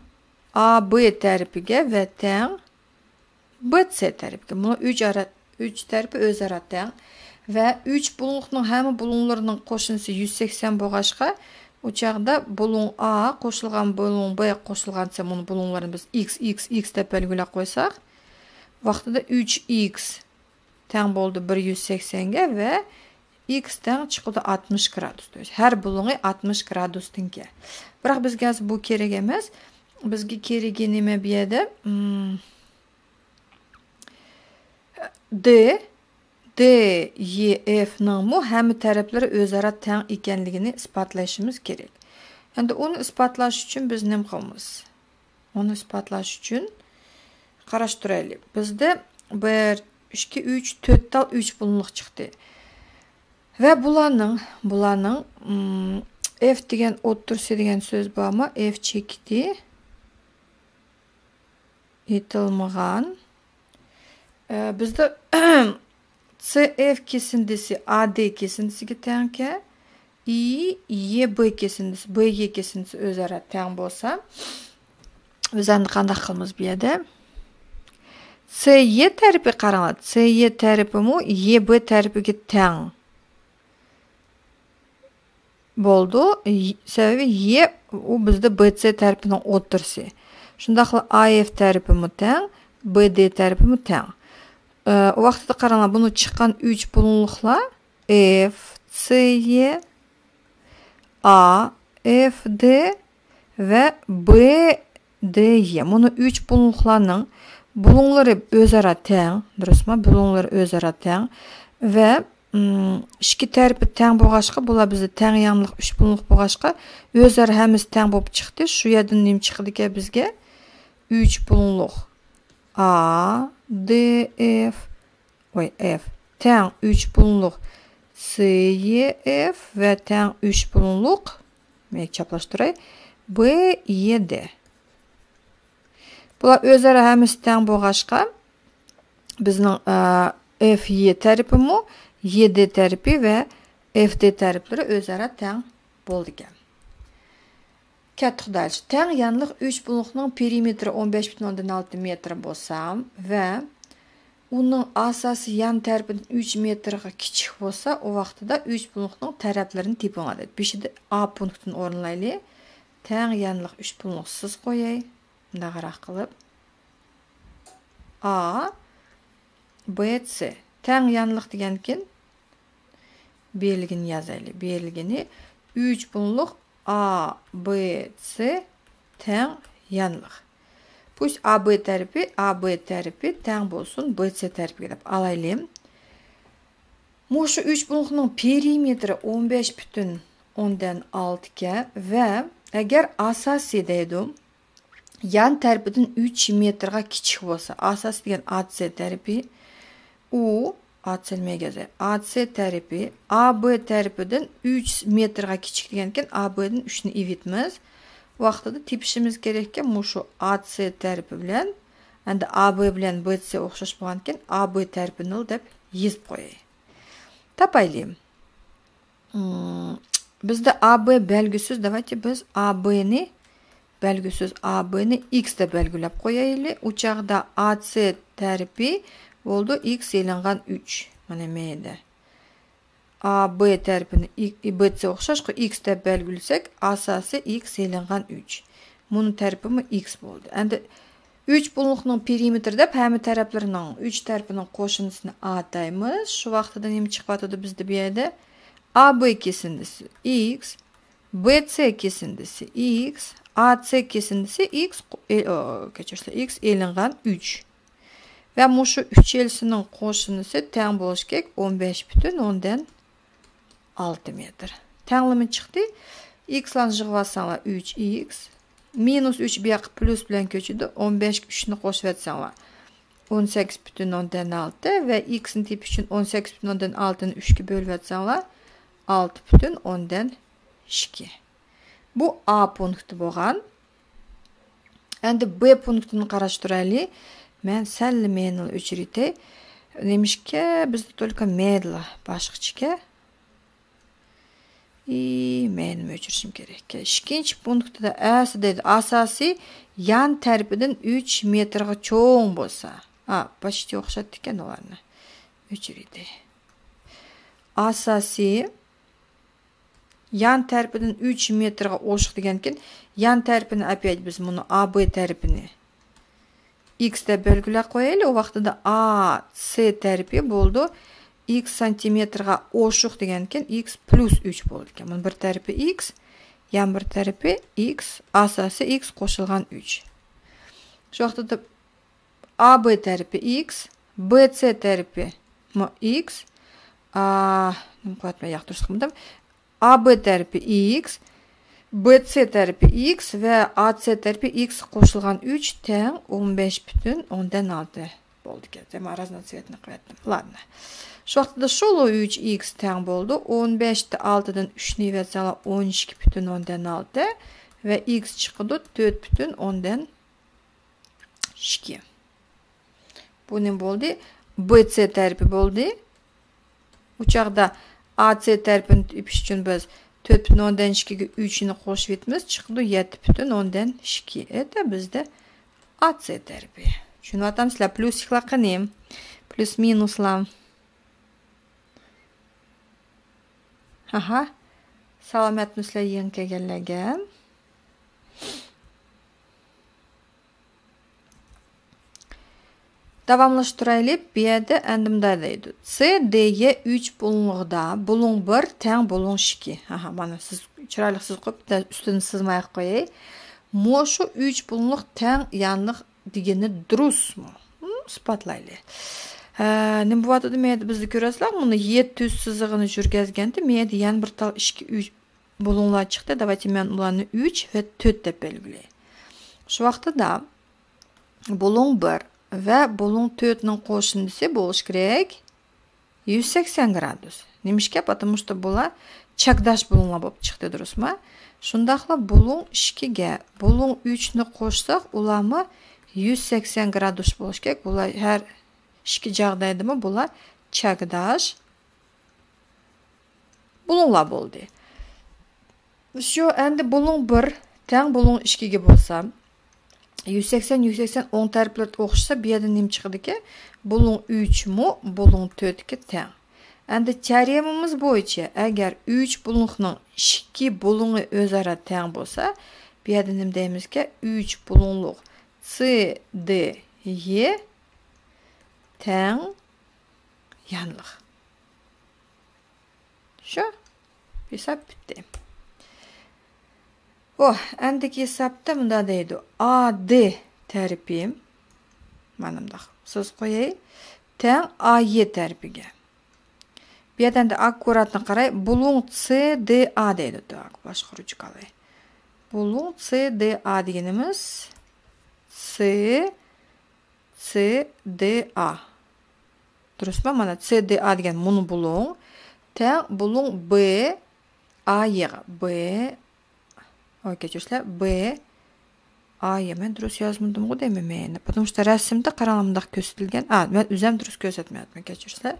A B تەرىپىگە ۋە تەڭ B C تەرىپىگە. بۇنىڭ ئۈچ ئارا، ئۈچ تەرىپى ئۆزئارا تەڭ. ۋە ئۈچ بۇلۇڭلۇقنىڭ ھەممە بۇلۇڭلىرىنىڭ قوشۇندىسى يۈز سەكسەن بولغاچقا، ئۇ چاغدا بۇلۇڭ A قوشۇلغان بۇلۇڭ B قوشۇلغان دېسە، بۇنىڭ بۇلۇڭلىرىنى بىز X، X، X دەپ بەلگىلەپ قويساق، ۋاقتىدا ئۈچ X تەڭ بولدى بىر يۈز سەكسەنگە ۋە X تەڭ چىقىدۇ ئاتمىش گرادۇس. ھەر بۇلۇڭى ئاتمىش گرادۇستىنكى. بىراق بىزگە ھازىر بۇ كېرەك ئەمەس. بىزگە كېرىكى نېمە بۇ يەردە؟ مم، D، D Y F نىڭمۇ ھەممە تەرەپلىرى ئۆزئارا تەڭ ئىكەنلىكىنى ئىسپاتلاشىمىز كېرەك. ئەمدى ئۇنى ئىسپاتلاش ئۈچۈن بىز نېمە قىلىمىز؟ ئۇنى ئىسپاتلاش ئۈچۈن قاراش تۇرايلى. بىزدە بىر، ئىككى، ئۈچ، تۆت تال ئۈچ بۇلۇڭلۇق چىقتى. ۋە بۇلارنىڭ، بۇلارنىڭ، مم، F دېگەن ئوتتۇرىسى دېگەن سۆز بارمۇ؟ F چېكىتى ئېيتىلمىغان. ئە، بىزدە C F كېسىندىسى A D كېسىندىسىگە تەڭكەن. ئى، يې، بې كېسىندىسى، بې يې كېسىندىسى ئۆزئارا تەڭ بولسا، بىز ئەمدى قانداق قىلىمىز بۇ يەردە؟ سې يې تەرىپى قاراڭلار، سې يې تەرىپىمۇ يې بې تەرىپىگە تەڭ بولىدۇ. ي-، سەۋەبى يې ئۇ بىزدە بې سې تەرىپىنىڭ ئوتتۇرىسى. شۇنداقلا ئا ئېف تەرىپىمۇ تەڭ، بې دې تەرىپىمۇ تەڭ. ئە، ئۇ ۋاقتىدا قاراڭلار، بۇنى چىققان ئۈچ بۇلۇڭلۇقلار ئېف سې يې، ئا ئېف دې ۋە بې دې يې. مانا ئۈچ بۇلۇڭلۇقلارنىڭ بۇلۇڭلىرى ئۆزئارا تەڭ، دۇرۇسمۇ؟ بۇلۇڭلىرى ئۆزئارا تەڭ ۋە، ئىم، ئىككى تەرىپى تەڭ بولغاچقا، بۇلار بىزدە تەڭ يانلىق ئۈچ بۇلۇڭلۇق بولغاچقا، ئۆزئارا ھەممىسى تەڭ بولۇپ چىقتى. شۇ يەردىن نېمە چىقىدىكەن بىزگە؟ ئۈچ بۇلۇڭلۇق ئا دې ئېف، ۋاي، ئېف تەڭ ئۈچ بۇلۇڭلۇق سې يې ئېف ۋە تەڭ ئۈچ بۇلۇڭلۇق، مەن چاپلاشتۇراي، بې يې دې. بۇلار ئۆزئارا ھەممىسى تەڭ بولغاچقا، بىزنىڭ، ئا، ئېف يې تەرىپىمۇ، يې دې تەرىپى ۋە ئېف دې تەرىپلىرى ئۆزئارا تەڭ بولىدىكەن. كەتتۇق دەلىل. تەڭ يانلىق ئۈچ بۇلۇڭلۇقنىڭ پېرىمېتىرى ئون بەش پۈتۈن ئوندىن ئالتە مېتىر بولسا ۋە ئۇنىڭ ئاساسىي يان تەرىپىدىن ئۈچ مېتىرغا كىچىك بولسا، ئۇ ۋاقتىدا ئۈچ بۇلۇڭلۇقنىڭ تەرەپلىرىنى تېپىڭلار دەيدۇ. بېشىدا ئا پونكىتىنى ئورۇنلايلى. تەڭ يانلىق ئۈچ بۇلۇڭلۇق سىز قوياي. مۇنداقراق قىلىپ. ئا، بې، سې. تەڭ يانلىق دېگەنكىن، بېرىلگىنى يازايلى. بېرىلگىنى ئۈچ بۇلۇڭلۇق ئا، بې، سې تەڭ يانلىق. پۇش ئا بې تەرىپى، ئا بې تەرىپى تەڭ بولسۇن بې سې تەرىپىگە دەپ ئالايلى. مۇشۇ ئۈچ بۇلۇڭلۇقنىڭ پېرىمېتىرى ئون بەش پۈتۈن ئوندىن ئالتە ئىكەن ۋە ئەگەر ئاساسىي دەيدۇ، يان تەرىپىدىن ئۈچ مېتىرغا كىچىك بولسا، ئاساسىي دېگەن ئا سې تەرىپى، ئۇ، ئا سې نېمە يازاي؟ ئا سې تەرىپى ئا بې تەرىپىدىن ئۈچ مېتىرغا كىچىك دېگەنكىن، ئا بېدىن ئۈچنى ئېلىۋېتىمىز. ۋاقتىدا تېپىشىمىز كېرەككەن، مۇشۇ ئا سې تەرىپى بىلەن، ئەمدى ئا بې بىلەن بې سې ئوخشاش بولغانكەن، ئا بې تەرىپىنى دەپ يېزىپ قوياي. تاپايلى. مم، بىزدە ئا بې بەلگۈسىز، داۋايتى بىز ئا بېنى بەلگىسىز ئا بىنى ئىكس دەپ بەلگىلەپ قويايلى. ئۇ چاغدا ئا سى تەرىپى بولىدۇ ئىكس ئېلىنغان ئۈچ. مانا مەيدە. ئا بى تەرىپىنى ئى-، بى سى ئوخشاشقۇ ئىكس دەپ بەلگىلىسەك، ئاساسى ئىكس ئېلىنغان ئۈچ. مۇنۇ تەرىپىمۇ ئىكس بولدى. ئەمدى ئۈچ بۇلۇڭلۇقنىڭ پېرىمېتىرى دەپ ھەممە تەرەپلىرىنىڭ، ئۈچ تەرىپىنىڭ قوشۇندىسىنى ئاتايمىز. شۇ ۋاقتىدا نېمە چىقىۋاتىدۇ بىزدە بۇ يەردە؟ ئا بى كېسىندىسى ئىكس، بى سى كېسىندىسى ئىكس، ئا سى كېسىندىسى ئىكس، ئو، كەچۈرسىلەر، ئىكس ئېلىنغان ئۈچ. ۋە مۇشۇ ئۈچەلىسىنىڭ قوشۇندىسى تەڭ بولۇشى كېرەك ئون بەش پۈتۈن ئوندىن ئالتە مېتىر. تەڭلىمە چىقتى. ئىكسلارنى يىغىۋالساڭلار، ئۈچ ئىكس. مىنۇس ئۈچ بۇ ياققا پلۇس بىلەن كۆچىدۇ. ئون بەشكە ئۈچنى قوشۇۋەتسەڭلار، ئون سەككىز پۈتۈن ئوندىن ئالتە ۋە ئىكسنى تېپىش ئۈچۈن ئون سەككىز پۈتۈن ئوندىن ئالتىنى ئۈچكە بۆلۈۋەتسەڭلار، ئالتە پۈتۈن ئوندىن ئىككى. بۇ ئا پونكىتى بولغان. ئەمدى بى پونكىتىنى قاراشتۇرايلى. مەن سەللا مېنىلا ئۆچۈرۈۋېتەي. نېمىشقا بىزدە только مەيدىلا باشقىچىكەن. ئى، مەنمۇ ئۆچۈرۈشۈم كېرەك. ئىككىنچى پونكىتىدا ئەسلى دەيدۇ، ئاساسى يان تەرىپىدىن ئۈچ مېتىرغا چوڭ بولسا. ئا، باشقىچە ئوخشاتتىكەن ئۇلارنى. ئۆچۈرۈۋېتەي. ئاساسى يان تەرىپىدىن ئۈچ مېتىرغا ئوشۇق دېگەنكىن، يان تەرىپىنى ئەپەيلى بىز مۇنۇ ئا بى تەرىپىنى ئىكس دەپ بەلگىلەپ قويايلى. ئۇ ۋاقتىدا ئا سى تەرىپى بولىدۇ ئىكس سانتىمېتىرغا ئوشۇق دېگەنكىن، ئىكس پلۇس ئۈچ بولىدىكەن. مۇنۇ بىر تەرىپى ئىكس، يان بىر تەرىپى ئىكس، ئاساسى ئىكس قوشۇلغان ئۈچ. شۇ ۋاقتىدا ئا بى تەرىپى ئىكس، بى سى تەرىپىمۇ ئىكس، ئا، نېمە قىلىۋاتىمەن، ياق، دۇرۇس قىلمىدىم. ئا بى تەرىپى ئىكس، بى سى تەرىپى ئىكس ۋە ئا سى تەرىپى ئىكس قوشۇلغان ئۈچ تەڭ ئون بەش پۈتۈن ئوندىن ئالتە بولدىكەن. دېمەك، разноцветный قىلىۋەتتىم. Ладно. شۇ ۋاقتىدا شۇلۇ ئۈچ ئىكس تەڭ بولىدۇ ئون بەشتە ئالتىدىن ئۈچنى يەتسەڭلار، ئون ئىككى پۈتۈن ئوندىن ئالتە ۋە ئىكس چىقىدۇ تۆت پۈتۈن ئوندىن ئىككى. بۇ نېمە بولدى؟ بى سى تەرىپى بولدى. ئۇ چاغدا ئا سى تەرىپىنى تېپىش ئۈچۈن بىز تۆت پۈتۈن ئوندىن ئىككىگە ئۈچنى قوشۇۋېتىمىز، چىقىدۇ يەتتە پۈتۈن ئوندىن ئىككى. ئەتە بىزدە ئا سى تەرىپى. چۈشىنىۋاتامسىلەر؟ پلۇسىكلار قېنى؟ پلۇس مىنۇسلار. ھاھا. سالامەتمۇسىلەر يېڭى كەلگەنلەرگە؟ داۋاملاشتۇرايلى. بۇ يەردە ئەمدى مۇنداق دەيدۇ. سى دى يې ئۈچ بۇلۇڭلۇقىدا بۇلۇڭ بىر تەڭ بۇلۇڭ ئىككى. ھاھا، مانا سىز چىرايلىق سىزىپ قويۇپ، ئۈستىنى سىزماي قوياي. مۇشۇ ئۈچ بۇلۇڭلۇق تەڭ يانلىق دېگىنى دۇرۇسمۇ؟ ھىم، ئىسپاتلايلى. ھە، نېمە بولۇۋاتىدۇ؟ مەيدە بىزدە كۆرەسىلەر، مۇنى يەتتە يۈز سىزىقىنى يۈرگەزگەندە، مەيدە يەنە بىر تال ئىككى، ئۈچ بۇلۇڭلار چىقتى. داۋايتى مەن ئۇلارنى ئۈچ ۋە تۆت دەپ بەلگىلەي. شۇ ۋاقتىدا بۇلۇڭ بىر ۋە بۇلۇڭ تۆتنىڭ قوشۇندىسى بولۇشى كېرەك يۈز سەكسەن گرادۇس. نېمىشقا؟ پاتىمۇشتا بۇلار چەكداش بۇلۇڭلار بولۇپ چىقتى، دۇرۇسمۇ؟ شۇنداقلا بۇلۇڭ ئىككىگە بۇلۇڭ ئۈچنى قوشساق، ئۇلارمۇ يۈز سەكسەن گرادۇس بولۇشى كېرەك. بۇلار ھەر ئىككى جاغدايدىمۇ بۇلار چەكداش بۇلۇڭلار بولدى. شۇ ئەمدى بۇلۇڭ بىر تەڭ بۇلۇڭ ئىككىگە بولسا، يۈز سەكسەن، يۈز سەكسەن ئوڭ تەرەپلىرى ئوخشىسا، بۇ يەردىن نېمە چىقىدىكەن؟ بۇلۇڭ ئۈچمۇ بۇلۇڭ تۆتكە تەڭ. ئەمدى تېئورېمىمىز بويىچە، ئەگەر ئۈچ بۇلۇڭنىڭ ئىككى بۇلۇڭى ئۆزئارا تەڭ بولسا، بۇ يەردە نېمە دەيمىزكەن؟ ئۈچ بۇلۇڭلۇق سى دى يې تەڭ يانلىق. شۇ. ھېساب پۈتتى. ئوھ، ئەندىكى ھېسابتا مۇنداق دەيدۇ. ئا دى تەرىپى، مانا مۇنداق سىز قوياي، تەڭ ئا يې تەرىپىگە. بۇ يەردە ئەمدى ئاككۇراتنى قاراي. بۇلۇڭ سى دى ئا دەيدۇ. تاق، باشقا رۇچكا ئالاي. بۇلۇڭ سى دى ئا دېگىنىمىز سى، سى دى ئا. دۇرۇسمۇ؟ مانا سى دى ئا دېگەن مۇنۇ بۇلۇڭ. تەڭ بۇلۇڭ بى ئا يېغا. بى، ئاي، كەچۈرسىلەر. بى ئا يې. مەن دۇرۇس يازمىدىمغۇ دەيمەن مەن. Потому что رەسىمدە قاراڭلار مۇنداق كۆرسىتىلگەن. ئا، مەن ئۆزەم دۇرۇس كۆرسەتمەيۋاتىمەن، كەچۈرسىلەر.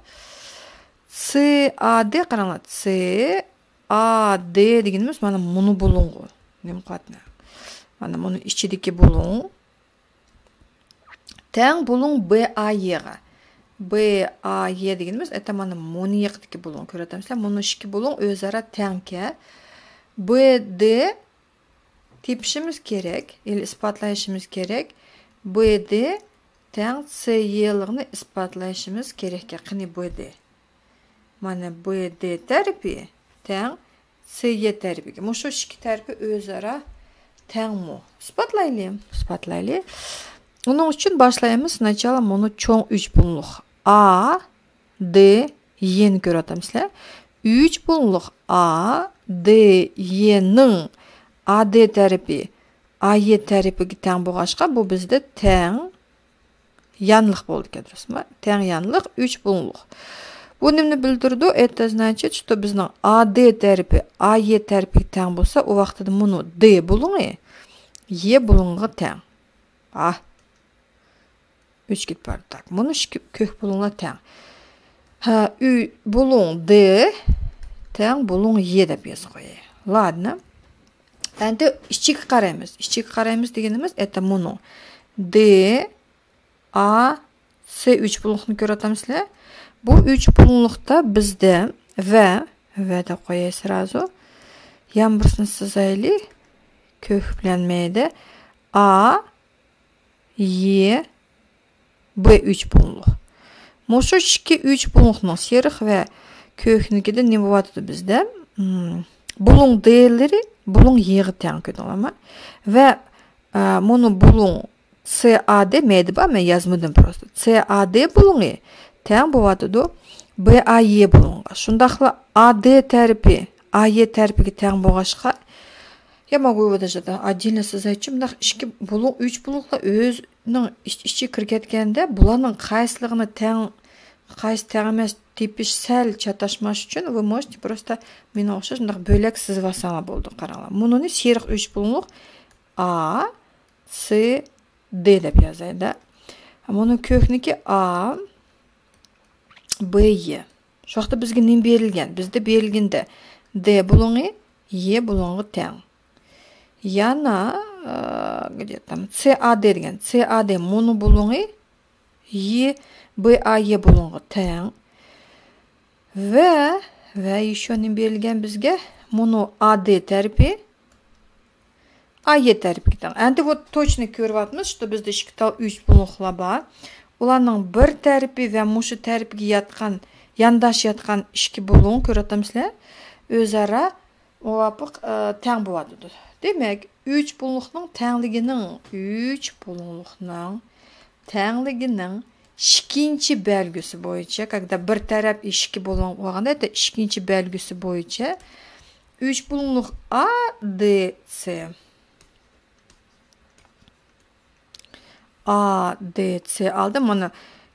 سى ئا دى قاراڭلار. سى ئا دى دېگىنىمىز مانا مۇنۇ بۇلۇڭغۇ. نېمە قىلىۋاتىمەن؟ مانا مۇنۇ ئىچىدىكى بۇلۇڭ تەڭ بۇلۇڭ ب ئا يغا. ب ئا ي دېگىنىمىز ئەتە مانا مۇنى يېقىدىكى بۇلۇڭ. كۆرۈۋاتامسىلەر؟ مۇنۇ ئىككى بۇلۇڭ ئۆزئارا تەڭكەن. ب د تېپىشىمىز كېرەك، يەنى ئىسپاتلايشىمىز كېرەك. ب د تەڭ س ي لىقنى ئىسپاتلايشىمىز كېرەككەن. قېنى ب د. مانا ب د تەرىپى تەڭ س ي تەرىپىگە. مۇشۇ ئىككى تەرىپى ئۆزئارا تەڭمۇ؟ ئىسپاتلايلى. ئىسپاتلايلى. ئۇنىڭ ئۈچۈن باشلايمىز. سناچالا مۇنۇ چوڭ ئۈچ بۇلۇڭلۇق ئا د ينى كۆرۈۋاتامسىلەر؟ ئۈچ بۇلۇڭلۇق ئا د ينىڭ ئا د تەرىپى ئا ي تەرىپىگە تەڭ بولغاچقا، بۇ بىزدە تەڭ يانلىق بولىدىكەن، دۇرۇسمۇ؟ تەڭ يانلىق ئۈچ بۇلۇڭلۇق. بۇ نېمىنى بىلدۈرىدۇ؟ ئېتىز نەچچە چۈشتى بىزنىڭ ئا د تەرىپى ئا ي تەرىپىگە تەڭ بولسا، ئۇ ۋاقتىدا مۇنۇ د بۇلۇڭى ي بۇلۇڭىغا تەڭ. ئا. ئۈچ كېتىپ بارىدۇ. تاك. مۇنۇ ئىككى كۆك بۇلۇڭلار تەڭ. ھە، ئۈ بۇلۇڭ د تەڭ بۇلۇڭ ي دەپ يازىپ قوياي. لادنى. ئەندى ئىچىگە قارايمىز. ئىچىگە قارايمىز دېگىنىمىز ئەتە مۇنۇ. د، ئا، س ئۈچ بۇلۇڭلۇقنى كۆرۈۋاتامسىلەر؟ بۇ ئۈچ بۇلۇڭلۇقتا بىزدە ۋە، ۋە دەپ قوياي سرازۇ. يان بىرسىنى سىزايلى. كۆكلەنمەيدۇ. ئا، ي، ب ئۈچ بۇلۇڭلۇق. مۇشۇ ئىككى ئۈچ بۇلۇڭلۇقنىڭ سېرىق ۋە كۆكنىكىدە نېمە بولۇۋاتىدۇ بىزدە؟ مم، بۇلۇڭ دلىرى بۇلۇڭ يغا تەڭ، كۆردۈڭلارمۇ؟ ۋە، ئە، مۇنۇ بۇلۇڭ س ئا د مەيدە بار، مەن يازمىدىم پروستا. س ئا د بۇلۇڭى تەڭ بولۇۋاتىدۇ ب ئا ي بۇلۇڭىغا. شۇنداقلا ئا د تەرىپى ئا ي تەرىپىگە تەڭ بولغاچقا، يا могу его даже отдельно сызайчы، مۇنداق ئىككى بۇلۇڭ، ئۈچ بۇلۇڭلۇقلار ئۆزىنىڭ ئىچ-، ئىچىگە كىرىپ كەتكەندە، بۇلارنىڭ قايسىلىقىنى تەڭ، قايسى تەڭ ئەمەس تېپىش سەل چاتاشماس ئۈچۈن، вы можете просто مېنىڭغا ئوخشاش مۇنداق بۆلەك سىزىۋالساڭلار بولىدۇ، قاراڭلار. مۇنۇنى سېرىق ئۈچ بۇلۇڭلۇق ئا، س، د دەپ يازايلى. مۇنۇ كۆكنىكى ئا، ب، ي. شۇ ۋاقىتتا بىزگە نېمە بېرىلگەن؟ بىزدە بېرىلگىنىدە د بۇلۇڭى ي بۇلۇڭىغا تەڭ. يەنە، ئە، где там، س ئا د دېگەن. س ئا د مۇنۇ بۇلۇڭى ي ب ئا ي بۇلۇڭىغا تەڭ. ۋە، ۋە يەنە نېمە بېرىلگەن بىزگە؟ مۇنۇ ئا د تەرىپى ئا ي تەرىپىگە تەڭ. ئەندى بۇ توچنى كۆرۈۋاتىمىز، شۇ بىزدە ئىككى تال ئۈچ بۇلۇڭلۇقلار بار. ئۇلارنىڭ بىر تەرىپى ۋە مۇشۇ تەرىپىگە ياتقان، يانداش ياتقان ئىككى بۇلۇڭ، كۆرۈۋاتامسىلەر؟ ئۆزئارا مۇۋاپىق، ئە، تەڭ بولۇۋاتىدۇ. دېمەك، ئۈچ بۇلۇڭلۇقنىڭ تەڭلىكىنىڭ، ئۈچ بۇلۇڭلۇقنىڭ تەڭلىكىنىڭ ئىككىنچى بەلگىسى بويىچە، когда بىر تەرەپ ئىككى بۇلۇڭ بولغاندا، ئىككىنچى بەلگىسى بويىچە ئۈچ بۇلۇڭلۇق ئا د س. ئا د س ئالدىم. مانا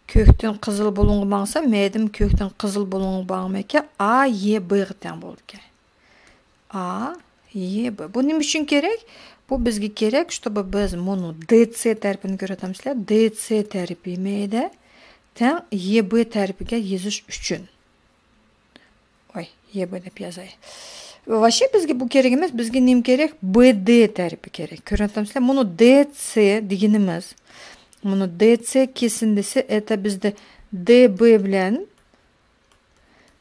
كۆكتىن قىزىل بۇلۇڭغا ماڭسا، مەيدىم كۆكتىن قىزىل بۇلۇڭغا ماڭمايكەن، ئا ي ب غا تەڭ بولىدىكەن. ئا ي ب. بۇ نېمە ئۈچۈن كېرەك؟ بۇ بىزگە كېرەك، чтобы بىز مۇنۇ د س تەرىپىنى، كۆرۈۋاتامسىلەر؟ د س تەرىپى مەيدە تەڭ ي ب تەرىپىگە يېزىش ئۈچۈن. ۋاي، ي ب دەپ يازاي. ۋاپشې بىزگە بۇ كېرەك ئەمەس، بىزگە نېمە كېرەك؟ ب د تەرىپى كېرەك. كۆرۈۋاتامسىلەر؟ مۇنۇ د س دېگىنىمىز، مۇنۇ د س كېسىندىسى، ئەتە بىزدە د ب بىلەن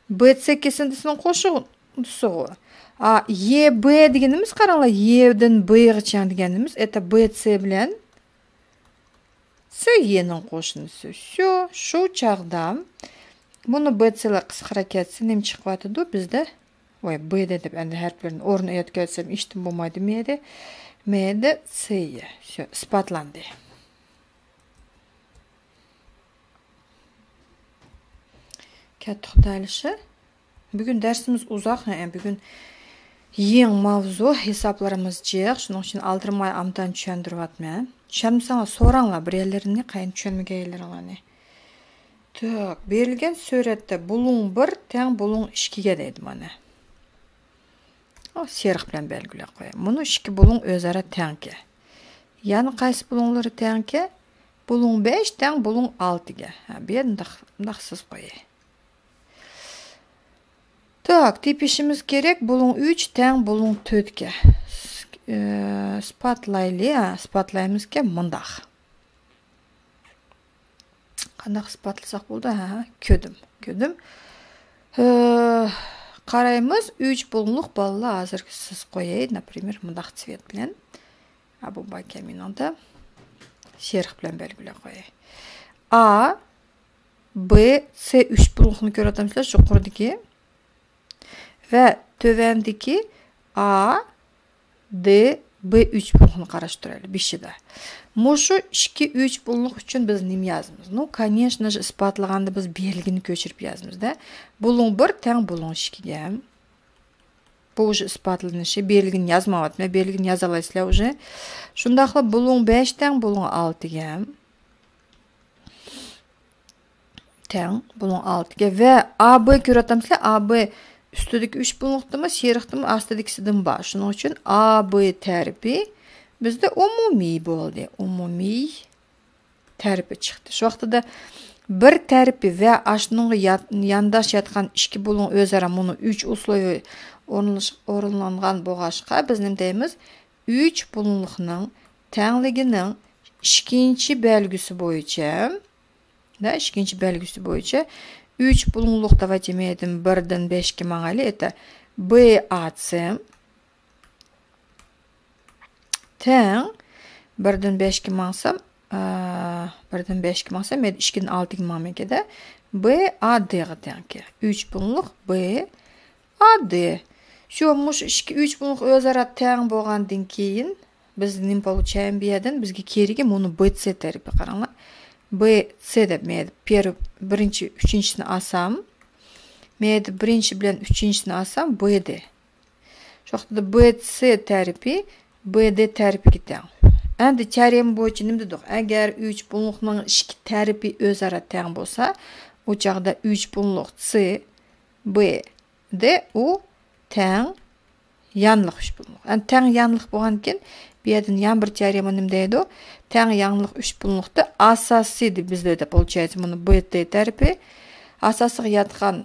ب س كېسىندىسىنىڭ قوشۇندىسىغۇ. ئا، ي ب دېگىنىمىز، قاراڭلار، ي دىن ب غىچە دېگىنىمىز، ئەتە ب س بىلەن س ي نىڭ قوشۇندىسى. شۇ، شۇ چاغدا مۇنۇ ب س لار قىسقىراپ كەتسە، نېمە چىقىۋاتىدۇ بىزدە؟ ۋاي، ب د دەپ ئەندى ھەرپلەرنى ئورنىنى ئەيەتكەلسەم ئىشتىن بولمايدۇ، مەيدە. مەيدە س ي. شۇ ئىسپاتلاندى. كەتتى خۇدايلىشى. بۈگۈن دەرسىمىز ئۇزاق، ھە، بۈگۈن يېڭى ماۋزۇ، ھېسابلىرىمىز جىق، شۇنىڭ ئۈچۈن ئالدىرىماي ئامدان چۈشەندۈرۈۋاتىمەن. چۈشەنمىسەڭلار سوراڭلار بىر يەرلىرىنى، قايان چۈشەنمىگەن يەرلىرىڭلارنى. تاق، بېرىلگەن سۈرەتتە بۇلۇڭ بىر تەڭ بۇلۇڭ ئىككىگە دەيدۇ مانا. ئۇ سېرىق بىلەن بەلگىلەپ قوياي. مۇنۇ ئىككى بۇلۇڭ ئۆزئارا تەڭكەن. يەنە قايسى بۇلۇڭلىرى تەڭكەن؟ بۇلۇڭ بەش تەڭ بۇلۇڭ ئالتىگە. ھە، بۇ يەردە مۇنداق، مۇنداق سىزىپ قوياي. تاق، تېپىشىمىز كېرەك، بۇلۇڭ ئۈچ تەڭ بۇلۇڭ تۆتكە. ئىسپاتلايلى، ھە، ئىسپاتلايمىزكەن مۇنداق. قانداق ئىسپاتلىساق بولىدۇ؟ ھە، كۆدۈم، كۆدۈم. ھە، قارايمىز، ئۈچ بۇلۇڭلۇق بالىلار ھازىر سىز قوياي، ناپرىمېر، مۇنداق سۋېت بىلەن. ھە، بۇ بايكەمىنىڭدە سېرىق بىلەن بەلگىلەپ قوياي. ئا، بى، سى ئۈچ بۇلۇڭلۇقنى كۆرۈۋاتامسىلەر؟ يۇقىرىدىكى ۋە تۆۋەندىكى ئا، دى، بى ئۈچ بۇلۇڭلۇقنى قاراشتۇرايلى بېشىدا. مۇشۇ ئىككى ئۈچ بۇلۇڭلۇق ئۈچۈن بىز نېمە يازىمىز؟ نۇ، كانېشنا ژې، ئىسپاتلىغاندا بىز بەلگىنى كۆچۈرۈپ يازىمىز-دە. بۇلۇڭ بىر تەڭ بۇلۇڭ ئىككىگە. بۇ ئۇژې ئىسپاتلىنىشى. بەلگىنى يازمايۋاتىمەن. بەلگىنى يازالايسىلەر ئۇژې. شۇنداقلا بۇلۇڭ بەش تەڭ بۇلۇڭ ئالتىگە. تەڭ بۇلۇڭ ئالتىگە ۋە ئا بى كۆرۈۋاتامسىلەر؟ ئا بى ئۈستىدىكى ئۈچ بۇلۇڭلۇقتىمۇ، سېرىقتىمۇ، ئاستىدىكىسىدىمۇ بار. شۇنىڭ ئۈچۈن ئا بى تەرىپى بىزدە ئومۇمىي بولدى. ئومۇمىي تەرىپى چىقتى. شۇ ۋاقتىدا بىر تەرىپى ۋە ئاشۇنىڭغا يات-، يانداش ياتقان ئىككى بۇلۇڭ ئۆزئارا مۇنۇ ئۈچ ئۇسلۇبى ئورۇنلىش-، ئورۇنلانغان بولغاچقا، بىز نېمە دەيمىز؟ ئۈچ بۇلۇڭلۇقنىڭ تەڭلىكىنىڭ ئىككىنچى بەلگىسى بويىچە، ۋە ئىككىنچى بەلگىسى بويىچە ئۈچ بۇلۇڭلۇق، داۋايچە مەيدىن بىردىن بەشكە ماڭايلى، ئېتە، بى ئا سى تەڭ، بىردىن بەشكە ماڭسام، ئا، بىردىن بەشكە ماڭسام، مەيدە ئىككىدىن ئالتىگە ماڭىمەنكەن-دە، بى ئا دىغا تەڭكەن. ئۈچ بۇلۇڭلۇق بى ئا دى. شۇ، مۇشۇ ئىككى ئۈچ بۇلۇڭلۇق ئۆزئارا تەڭ بولغاندىن كېيىن، بىز نېمە بولۇچايمىز بۇ يەردىن؟ بىزگە كېرىكى مۇنۇ بى سى تەرىپى. قاراڭلار. بى سى دەپ، مەيدە بىر-، بىرىنچى، ئۈچىنچىسىنى ئالسام، مەيدە بىرىنچى بىلەن ئۈچىنچىسىنى ئالسام، بى دى. شۇ ۋاقىتتا بى سى تەرىپى بى دى تەرىپىگە تەڭ. ئەمدى تېئورېما بويىچە نېمە دېدۇق؟ ئەگەر ئۈچ بۇلۇڭلۇقنىڭ ئىككى تەرىپى ئۆزئارا تەڭ بولسا، ئۇ چاغدا ئۈچ بۇلۇڭلۇق سى، بى دى، ئۇ تەڭ يانلىق ئۈچ بۇلۇڭلۇق. ئەمدى تەڭ يانلىق بولغاندىكىن، بۇ يەردىن يەنە بىر تېئورېما نېمە دەيدۇ؟ تەڭ يانلىق ئۈچ بۇلۇڭلۇقتا ئاساسىي دەپ بىز دەپ بولىدۇ. مۇنۇ بى دى تەرىپى ئاساسىغا ياتقان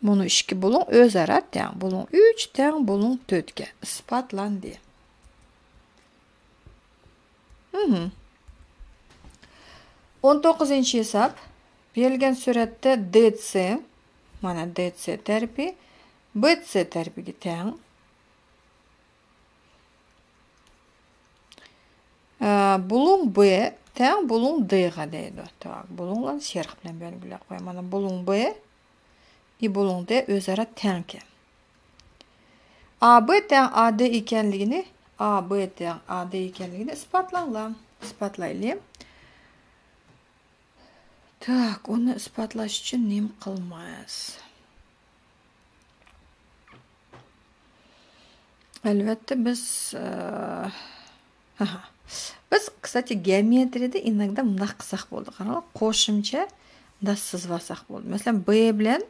مۇنۇ ئىككى بۇلۇڭ ئۆزئارا تەڭ. بۇلۇڭ ئۈچ تەڭ بۇلۇڭ تۆتكە ئىسپاتلاندى. مھم. ئون توققۇزىنچى ھېساب. بېرىلگەن سۈرەتتە دى سى، مانا دى سى تەرىپى بى سى تەرىپىگە تەڭ. ئە، بۇلۇڭ بى تەڭ بۇلۇڭ دىغا دەيدۇ. تاق، بۇلۇڭلارنى سېرىق بىلەن بەلگىلەپ قوياي. مانا بۇلۇڭ بى، ئى، بۇلۇڭ دى ئۆزئارا تەڭكەن. ئا بى تەڭ ئا دى ئىكەنلىكىنى، ئا بى تەڭ ئا دى ئىكەنلىكىنى ئىسپاتلاڭلار. ئىسپاتلايلى. تاق، ئۇنى ئىسپاتلاش ئۈچۈن نېمە قىلىمىز؟ ئەلۋەتتە، بىز، ئە، ھەھە. بىز، كىستاتى، گېئومېترىيەدە ئىناگدا مۇنداق قىلساق بولىدۇ. قاراڭلار، قوشۇمچە مۇنداق سىزىۋالساق بولىدۇ. مەسىلەن، بى بىلەن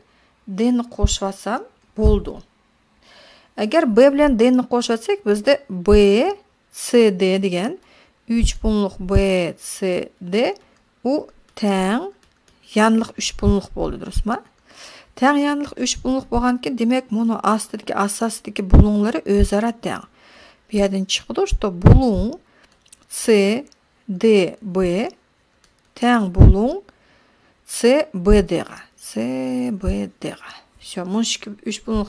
دىنى قوشۇۋالسام بولىدۇ. ئەگەر بى بىلەن دىنى قوشۇۋەتسەك، بىزدە بى سى دى دېگەن ئۈچ بۇلۇڭلۇق بى سى دى، ئۇ تەڭ يانلىق ئۈچ بۇلۇڭلۇق بولدى، دۇرۇسما؟ تەڭ يانلىق ئۈچ بۇلۇڭلۇق بولغاندىكىن، دېمەك، مۇنۇ ئاستىدىكى ئاساسىدىكى بۇلۇڭلىرى ئۆزئارا تەڭ. بۇ يەردىن چىقىدۇ، شۇ بۇلۇڭ سى دى بى تەڭ بۇلۇڭ سى بى دىغا. سى بى دىغا. شۇ، مۇشۇ ئىككى، ئۈچ بۇلۇڭ،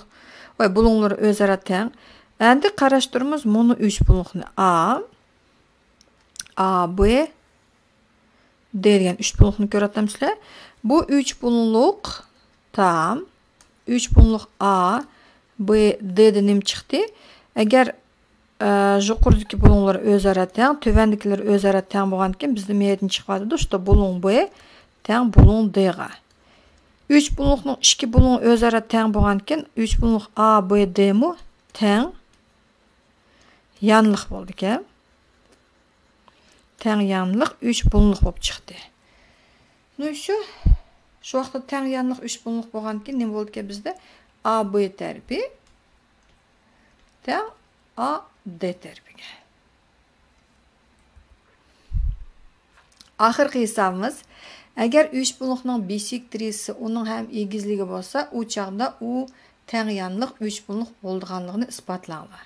ۋاي، بۇلۇڭلىرى ئۆزئارا تەڭ. ئەمدى قاراشتۇرىمىز مۇنۇ ئۈچ بۇلۇڭلۇقنى. ئا، ئا بى دى دېگەن ئۈچ بۇلۇڭلۇقنى كۆرۈۋاتامسىلەر؟ بۇ ئۈچ بۇلۇڭلۇق تام. ئۈچ بۇلۇڭلۇق ئا بى دى دىن نېمە چىقتى؟ ئەگەر ئە، يۇقىرىدىكى بۇلۇڭلار ئۆزئارا تەڭ، تۆۋەندىكىلەر ئۆزئارا تەڭ بولغاندىكىن، بىزدە مەيدىن چىقىۋاتىدۇ، شۇ بۇلۇڭ بى تەڭ بۇلۇڭ دىغا. ئۈچ بۇلۇڭلۇقنىڭ ئىككى بۇلۇڭى ئۆزئارا تەڭ بولغاندىكىن، ئۈچ بۇلۇڭلۇق ئا بى دىمۇ تەڭ يانلىق بولىدىكەن. تەڭ يانلىق ئۈچ بۇلۇڭلۇق بولۇپ چىقتى. نۇ شۇ، شۇ ۋاقىتتا تەڭ يانلىق ئۈچ بۇلۇڭلۇق بولغاندىكىن، نېمە بولىدىكەن بىزدە؟ ئا بى تەرىپى تەڭ ئا دى تەرىپىگە. ئاخىرقى ھېسابىمىز، ئەگەر ئۈچ بۇلۇڭلۇقنىڭ بىسېكترىسى ئۇنىڭ ھەم ئېگىزلىكى بولسا، ئۇ چاغدا ئۇ تەڭ يانلىق ئۈچ بۇلۇڭلۇق بولىدىغانلىقىنى ئىسپاتلاڭلار.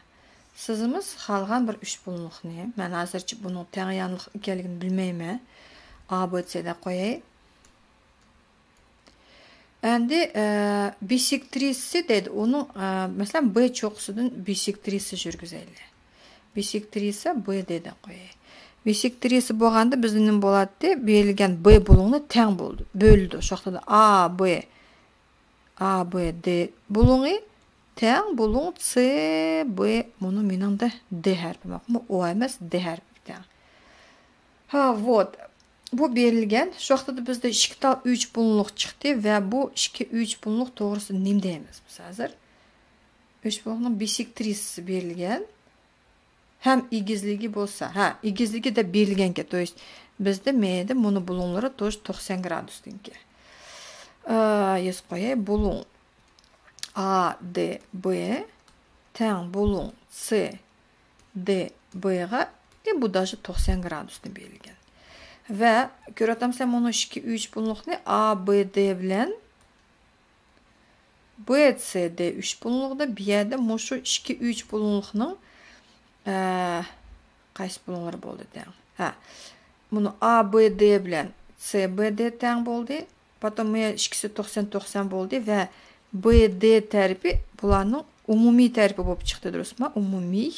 سىزىمىز خالىغان بىر ئۈچ بۇلۇڭلۇقنى. مەن ھازىرچە بۇنىڭ تەڭ يانلىق ئىكەنلىكىنى بىلمەيمەن. ئا بى سى دەپ قوياي. ئەمدى، ئە، بىسېكترىسى دەيدۇ. ئۇنىڭ، ئە، مەسىلەن، بى چوققىسىدىن بىسېكترىسى يۈرگۈزەيلى. بىسېكترىسى بى دى دەپ قوياي. بىسېكترىسى بولغاندا بىزدە نېمە بولاتتى؟ بېرىلگەن بى بۇلۇڭنى تەڭ بولدى، بۆلىدۇ. شۇ ۋاقىتتا ئا بى، ئا بى دى بۇلۇڭى تەڭ بۇلۇڭ سى بى. مۇنۇ مېنىڭدە دى ھەرپى، ماقۇلمۇ؟ ئو ئەمەس، دى ھەرپى تەڭ. ھا، ۋوت. بۇ بېرىلگەن. شۇ ۋاقىتتا بىزدە ئىككى تال ئۈچ بۇلۇڭلۇق چىقتى ۋە بۇ ئىككى ئۈچ بۇلۇڭلۇق توغرىسىدا نېمە دەيمىز بىز ھازىر؟ ئۈچ بۇلۇڭلۇقنىڭ بىسېكترىسى بېرىلگەن. ھەم ئېگىزلىكى بولسا، ھە، ئېگىزلىكى دەپ بېرىلگەنكەن. То есть، بىزدە مەيدە مۇنۇ بۇلۇڭلىرى توش توقسان گرادۇستىنكى. ئا، يېزىپ قوياي. بۇلۇڭ ئا دى بى تەڭ بۇلۇڭ سى دى بىغا، ئى، بۇ داژە توقسان گرادۇستىن بېرىلگەن. ۋە كۆرۈۋاتامسەن، مۇنۇ ئىككى ئۈچ بۇلۇڭلۇقنى ئا بى دى بىلەن بى سى دى ئۈچ بۇلۇڭلۇقتا، بۇ يەردە مۇشۇ ئىككى ئۈچ بۇلۇڭلۇقنىڭ، ئە، قايسى بۇلۇڭلىرى بولدى تەڭ؟ ھە، مۇنۇ ئا بى دى بىلەن سى بى دى تەڭ بولدى. Потом ئىككىسى توقسان، توقسان بولدى ۋە بى دى تەرىپى بۇلارنىڭ ئومۇمىي تەرىپى بولۇپ چىقتى، دۇرۇسمۇ؟ ئومۇمىي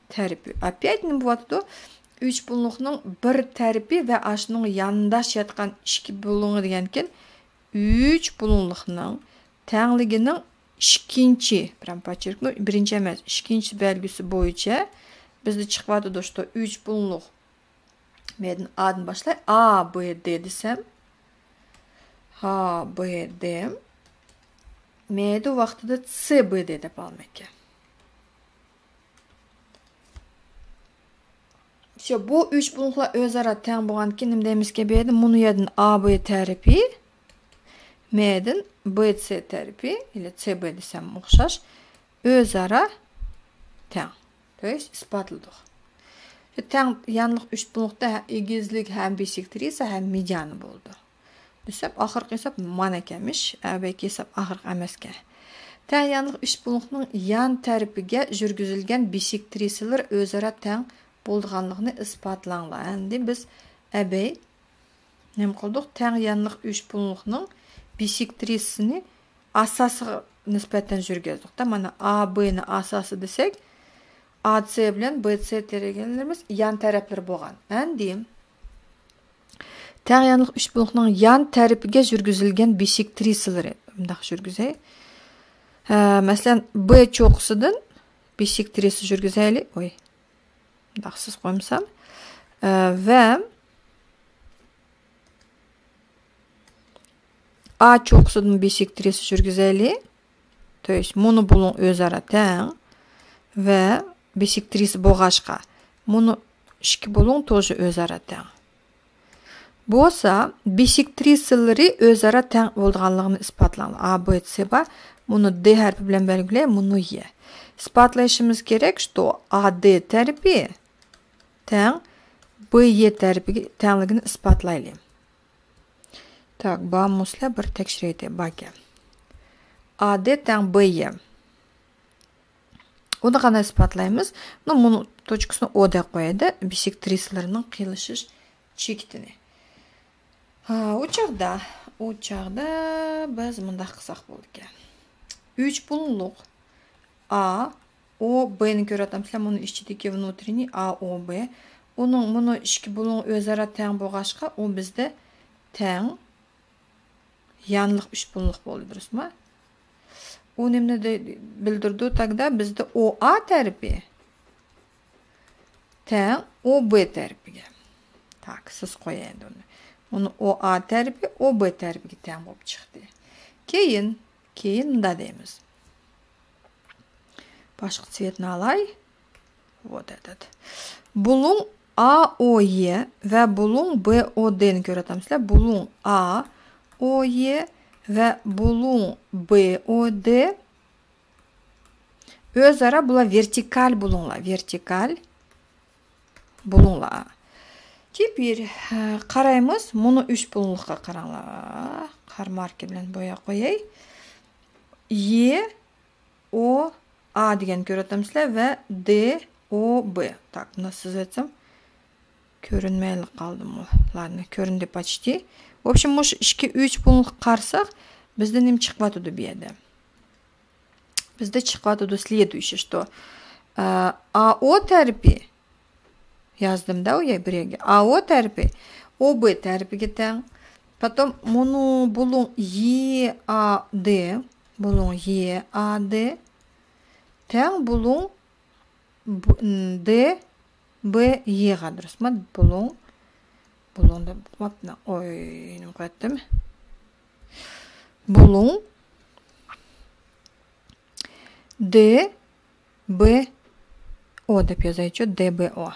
تەرىپى. ئاپيەت نېمە بولۇۋاتىدۇ؟ ئۈچ بۇلۇڭلۇقنىڭ بىر تەرىپى ۋە ئاشۇنىڭ يانداش ياتقان ئىككى بۇلۇڭى دېگەنكىن، ئۈچ بۇلۇڭلۇقنىڭ تەڭلىكىنىڭ ئىككىنچى، прям подчеркну، بىرىنچى ئەمەس، ئىككىنچى بەلگىسى بويىچە بىزدە چىقىۋاتىدۇ، что ئۈچ بۇلۇڭلۇق. مەيدىن ئادىن باشلاي. ئا بى دى دېسەم، ھا بى دى. مەيدۇ ۋاقتىدا سى بى دى دەپ ئالمايكەن. شۇ، بۇ ئۈچ بۇلۇڭلۇقلار ئۆزئارا تەڭ بولغاندىكىن نېمە دەيمىزكەن بۇ يەردە؟ مۇنۇ يەردىن ئا بى تەرىپى، مەيدىن بى سى تەرىپى، يەنى سى بى دېسەم ئوخشاش، ئۆزئارا تەڭ. То есть، ئىسپاتلىدۇق. شۇ تەڭ يانلىق ئۈچ بۇلۇڭلۇقتا ھە-، ئېگىزلىك ھەم بىسېكترىسە ھەم مېدىيانى بولىدۇ. دېسەم، ئاخىرقى ھېساب مانا ئىكەنمىش. ئە، بەلكى ھېساب ئاخىرقى ئەمەسكەن. تەڭ يانلىق ئۈچ بۇلۇڭلۇقنىڭ يان تەرىپىگە يۈرگۈزۈلگەن بىسېكترىسىلەر ئۆزئارا تەڭ بولىدىغانلىقىنى ئىسپاتلاڭلار. ئەمدى بىز ئەبەي نېمە قىلدۇق؟ تەڭ يانلىق ئۈچ بۇلۇڭلۇقنىڭ بىسېكترىسىنى ئاساسىغا نىسبەتەن يۈرگۈزدۇق-تە. مانا، ئا بىنى ئاساسى دېسەك، ئا سى بىلەن بى سى دېگەنلىرىمىز يان تەرەپلىرى بولغان. ئەمدى تەڭ يانلىق ئۈچ بۇلۇڭلۇقنىڭ يان تەرىپىگە يۈرگۈزۈلگەن بىسېكترىسىلىرى. مۇنداق يۈرگۈزەي. ھە، مەسىلەن، بى چوققىسىدىن بىسېكترىسى يۈرگۈزەيلى. ئوي. مۇنداق سىز قويمىسام. ئە، ۋە ئا چوققىسىدىن بىسېكترىسى يۈرگۈزەيلى. То есть، مۇنۇ بۇلۇڭ ئۆزئارا تەڭ ۋە بىسېكترىسى بولغاچقا، مۇنۇ ئىككى بۇلۇڭ тоже ئۆزئارا تەڭ. بولسا، بىسېكترىسىلىرى ئۆزئارا تەڭ بولىدىغانلىقىنى ئىسپاتلاڭلار. ئا بى سى بار. مۇنى دې ھەرپى بىلەن بەلگىلەي، مۇنى يې. ئىسپاتلىشىمىز كېرەك، что ئا دې تەرىپى تەڭ بى يې تەرىپىگە تەڭلىكىنى ئىسپاتلايلى. Так، بارمۇ سىلەر بىر تەكشۈرەيلى، باركەن. ئا دې تەڭ بى يې. ئۇنى قانداق ئىسپاتلايمىز؟ نو، مۇنۇ توچكىسىنى ئو دەپ قويايلى، بىسېكترىسىلىرىنىڭ قىيلىشىش چېكىتىنى. ھا، ئۇ چاغدا، ئۇ چاغدا بىز مۇنداق قىلساق بولىدىكەن. ئۈچ بۇلۇڭلۇق ئا، ئو، بىنى كۆرۈۋاتامسىلەر؟ مۇنۇ ئىچىدىكى внутренний ئا، ئو، بى. ئۇنىڭ، مۇنۇ ئىككى بۇلۇڭ ئۆزئارا تەڭ بولغاچقا، ئۇ بىزدە تەڭ يانلىق ئۈچ بۇلۇڭلۇق بولدى، دۇرۇسمۇ؟ ئۇ نېمىنى دە-، بىلدۈرىدۇ؟ تاگدا بىزدە ئو ئا تەرىپى تەڭ ئو بى تەرىپىگە. تاك، سىز قوياي ئەمدى ئۇنى. ئۇنى ئو ئا تەرىپى ئو بى تەرىپىگە تەڭ بولۇپ چىقتى. كېيىن، كېيىن مۇنداق دەيمىز. باشقا سۈرەتنى ئالاي. Вот этот. بۇلۇڭ ئا ئو يې ۋە بۇلۇڭ بې ئو دېنى كۆرۈۋاتامسىلەر؟ بۇلۇڭ ئا ئو يې ۋە بۇلۇڭ بې ئو دې. ئۆزئارا بۇلار ۋېرتىكال بۇلۇڭلار، ۋېرتىكال بۇلۇڭلار. Теперь، ھە، قارايمىز، مۇنۇ ئۈچ بۇلۇڭلۇققا قاراڭلار. قارا ماركا بىلەن بوياپ قوياي. يې، ئو، ئا دېگەننى كۆرۈۋاتامسىلەر ۋە دې ئو بې. تاك، مۇنداق سىزىۋەتسەم كۆرۈنمەيلا قالدىمۇ؟ لارنى كۆرۈندى پاچتى. ۋوبشېم، مۇشۇ ئىككى ئۈچ بۇلۇڭلۇققا قارىساق، بىزدە نېمە چىقىۋاتىدۇ بۇ يەردە؟ بىزدە چىقىۋاتىدۇ سلېدۇيشى، شتو، ئا، ئا ئو تەرىپى. يازدىم-دە ئۇ يەر بىر يەرگە. ئا ئو تەرىپى ئو بې تەرىپىگە تەڭ. پاتوم مۇنۇ بۇلۇڭ يې ئا دې، بۇلۇڭ يې ئا دې تەڭ بۇلۇڭ بۇ، دې بې يېغا، دۇرۇسمۇ؟ بۇلۇڭ، بۇلۇڭ دەپ، ئوي، نېمە قىلىۋەتتىم؟ بۇلۇڭ دې بې ئو دەپ يازايچۇ، دې بې ئو.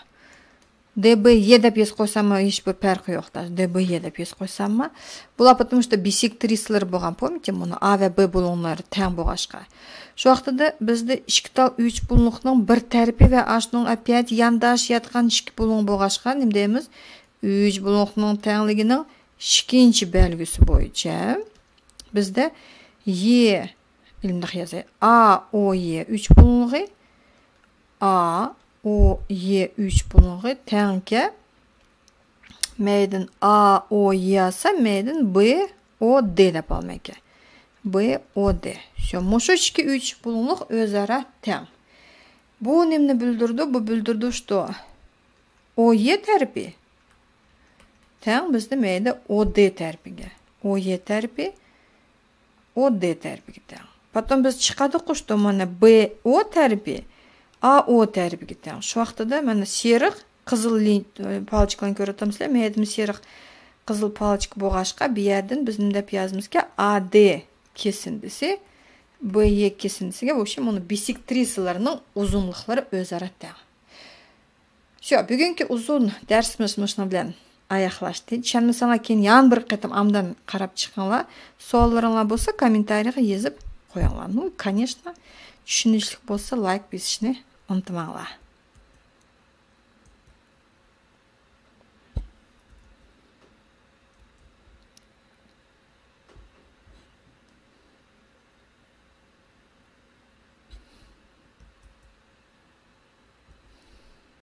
دې بې يې دەپ يېزىپ قويساممۇ ھېچبىر پەرقى يوق، داش. دې بې يې دەپ يېزىپ قويساممۇ. بۇلار پاتمۇشتا بىسېكترىسلىرى بولغان، پومنىتى، مۇنۇ ئا ۋە بې بۇلۇڭلىرى تەڭ بولغاچقا. شۇ ۋاقتىدا بىزدە ئىككى تال ئۈچ بۇلۇڭلۇقنىڭ بىر تەرىپى ۋە ئاشۇنىڭ ئەپيات يانداش ياتقان ئىككى بۇلۇڭ بولغاچقا، نېمە دەيمىز؟ ئۈچ بۇلۇڭلۇقنىڭ تەڭلىكىنىڭ ئىككىنچى بەلگىسى بويىچە بىزدە يې، بىلىمداق يازاي. ئا ئو يې ئۈچ بۇلۇڭلۇقى، ئا ئو يې ئۈچ بۇلۇڭلۇقى تەڭكەن. مەيدىن ئا ئو يې ئالسا، مەيدىن بې ئو دې دەپ ئالمايكەن. بې ئو دې. شۇ، مۇشۇ ئىككى ئۈچ بۇلۇڭلۇق ئۆزئارا تەڭ. بۇ نېمىنى بىلدۈرىدۇ؟ بۇ بىلدۈرىدۇ، شتو ئو يې تەرىپى تەڭ بىزدە مەيدە ئو دې تەرىپىگە. ئو يې تەرىپى ئو دې تەرىپىگە تەڭ. پاتوم بىز چىقاردۇققۇ، شتو مانا بې ئو تەرىپى ئا ئو تەرىپىگە تەڭ. شۇ ۋاقتىدا مانا سېرىق، قىزىل لىن-، پالچىكىلارنى كۆرۈۋاتامسىلەر؟ مەيدىمۇ سېرىق، قىزىل پالچىكا بولغاچقا، بۇ يەردىن بىز نېمە دەپ يازىمىزكەن؟ ئا دې كېسىندىسى، بې يې كېسىندىسىگە، ۋوبشېم، ئۇنى بىسېكترىسىلىرىنىڭ ئۇزۇنلۇقلىرى ئۆزئارا تەڭ. شۇ، بۈگۈنكى ئۇزۇن دەرسىمىز مۇشۇنىڭ بىلەن ئاياغلاشتى. چۈشەنمىسەڭلار، كېيىن يەنە بىر قېتىم ئاندىن قاراپ چىقىڭلار. سوئاللىرىڭلار بولسا، كوممېنتارىيغا يېزىپ قويۇڭلار. Ну, конечно, چۈشىنىشلىك بولسا، لايك بېسىشنى ئۇنتۇماڭلار.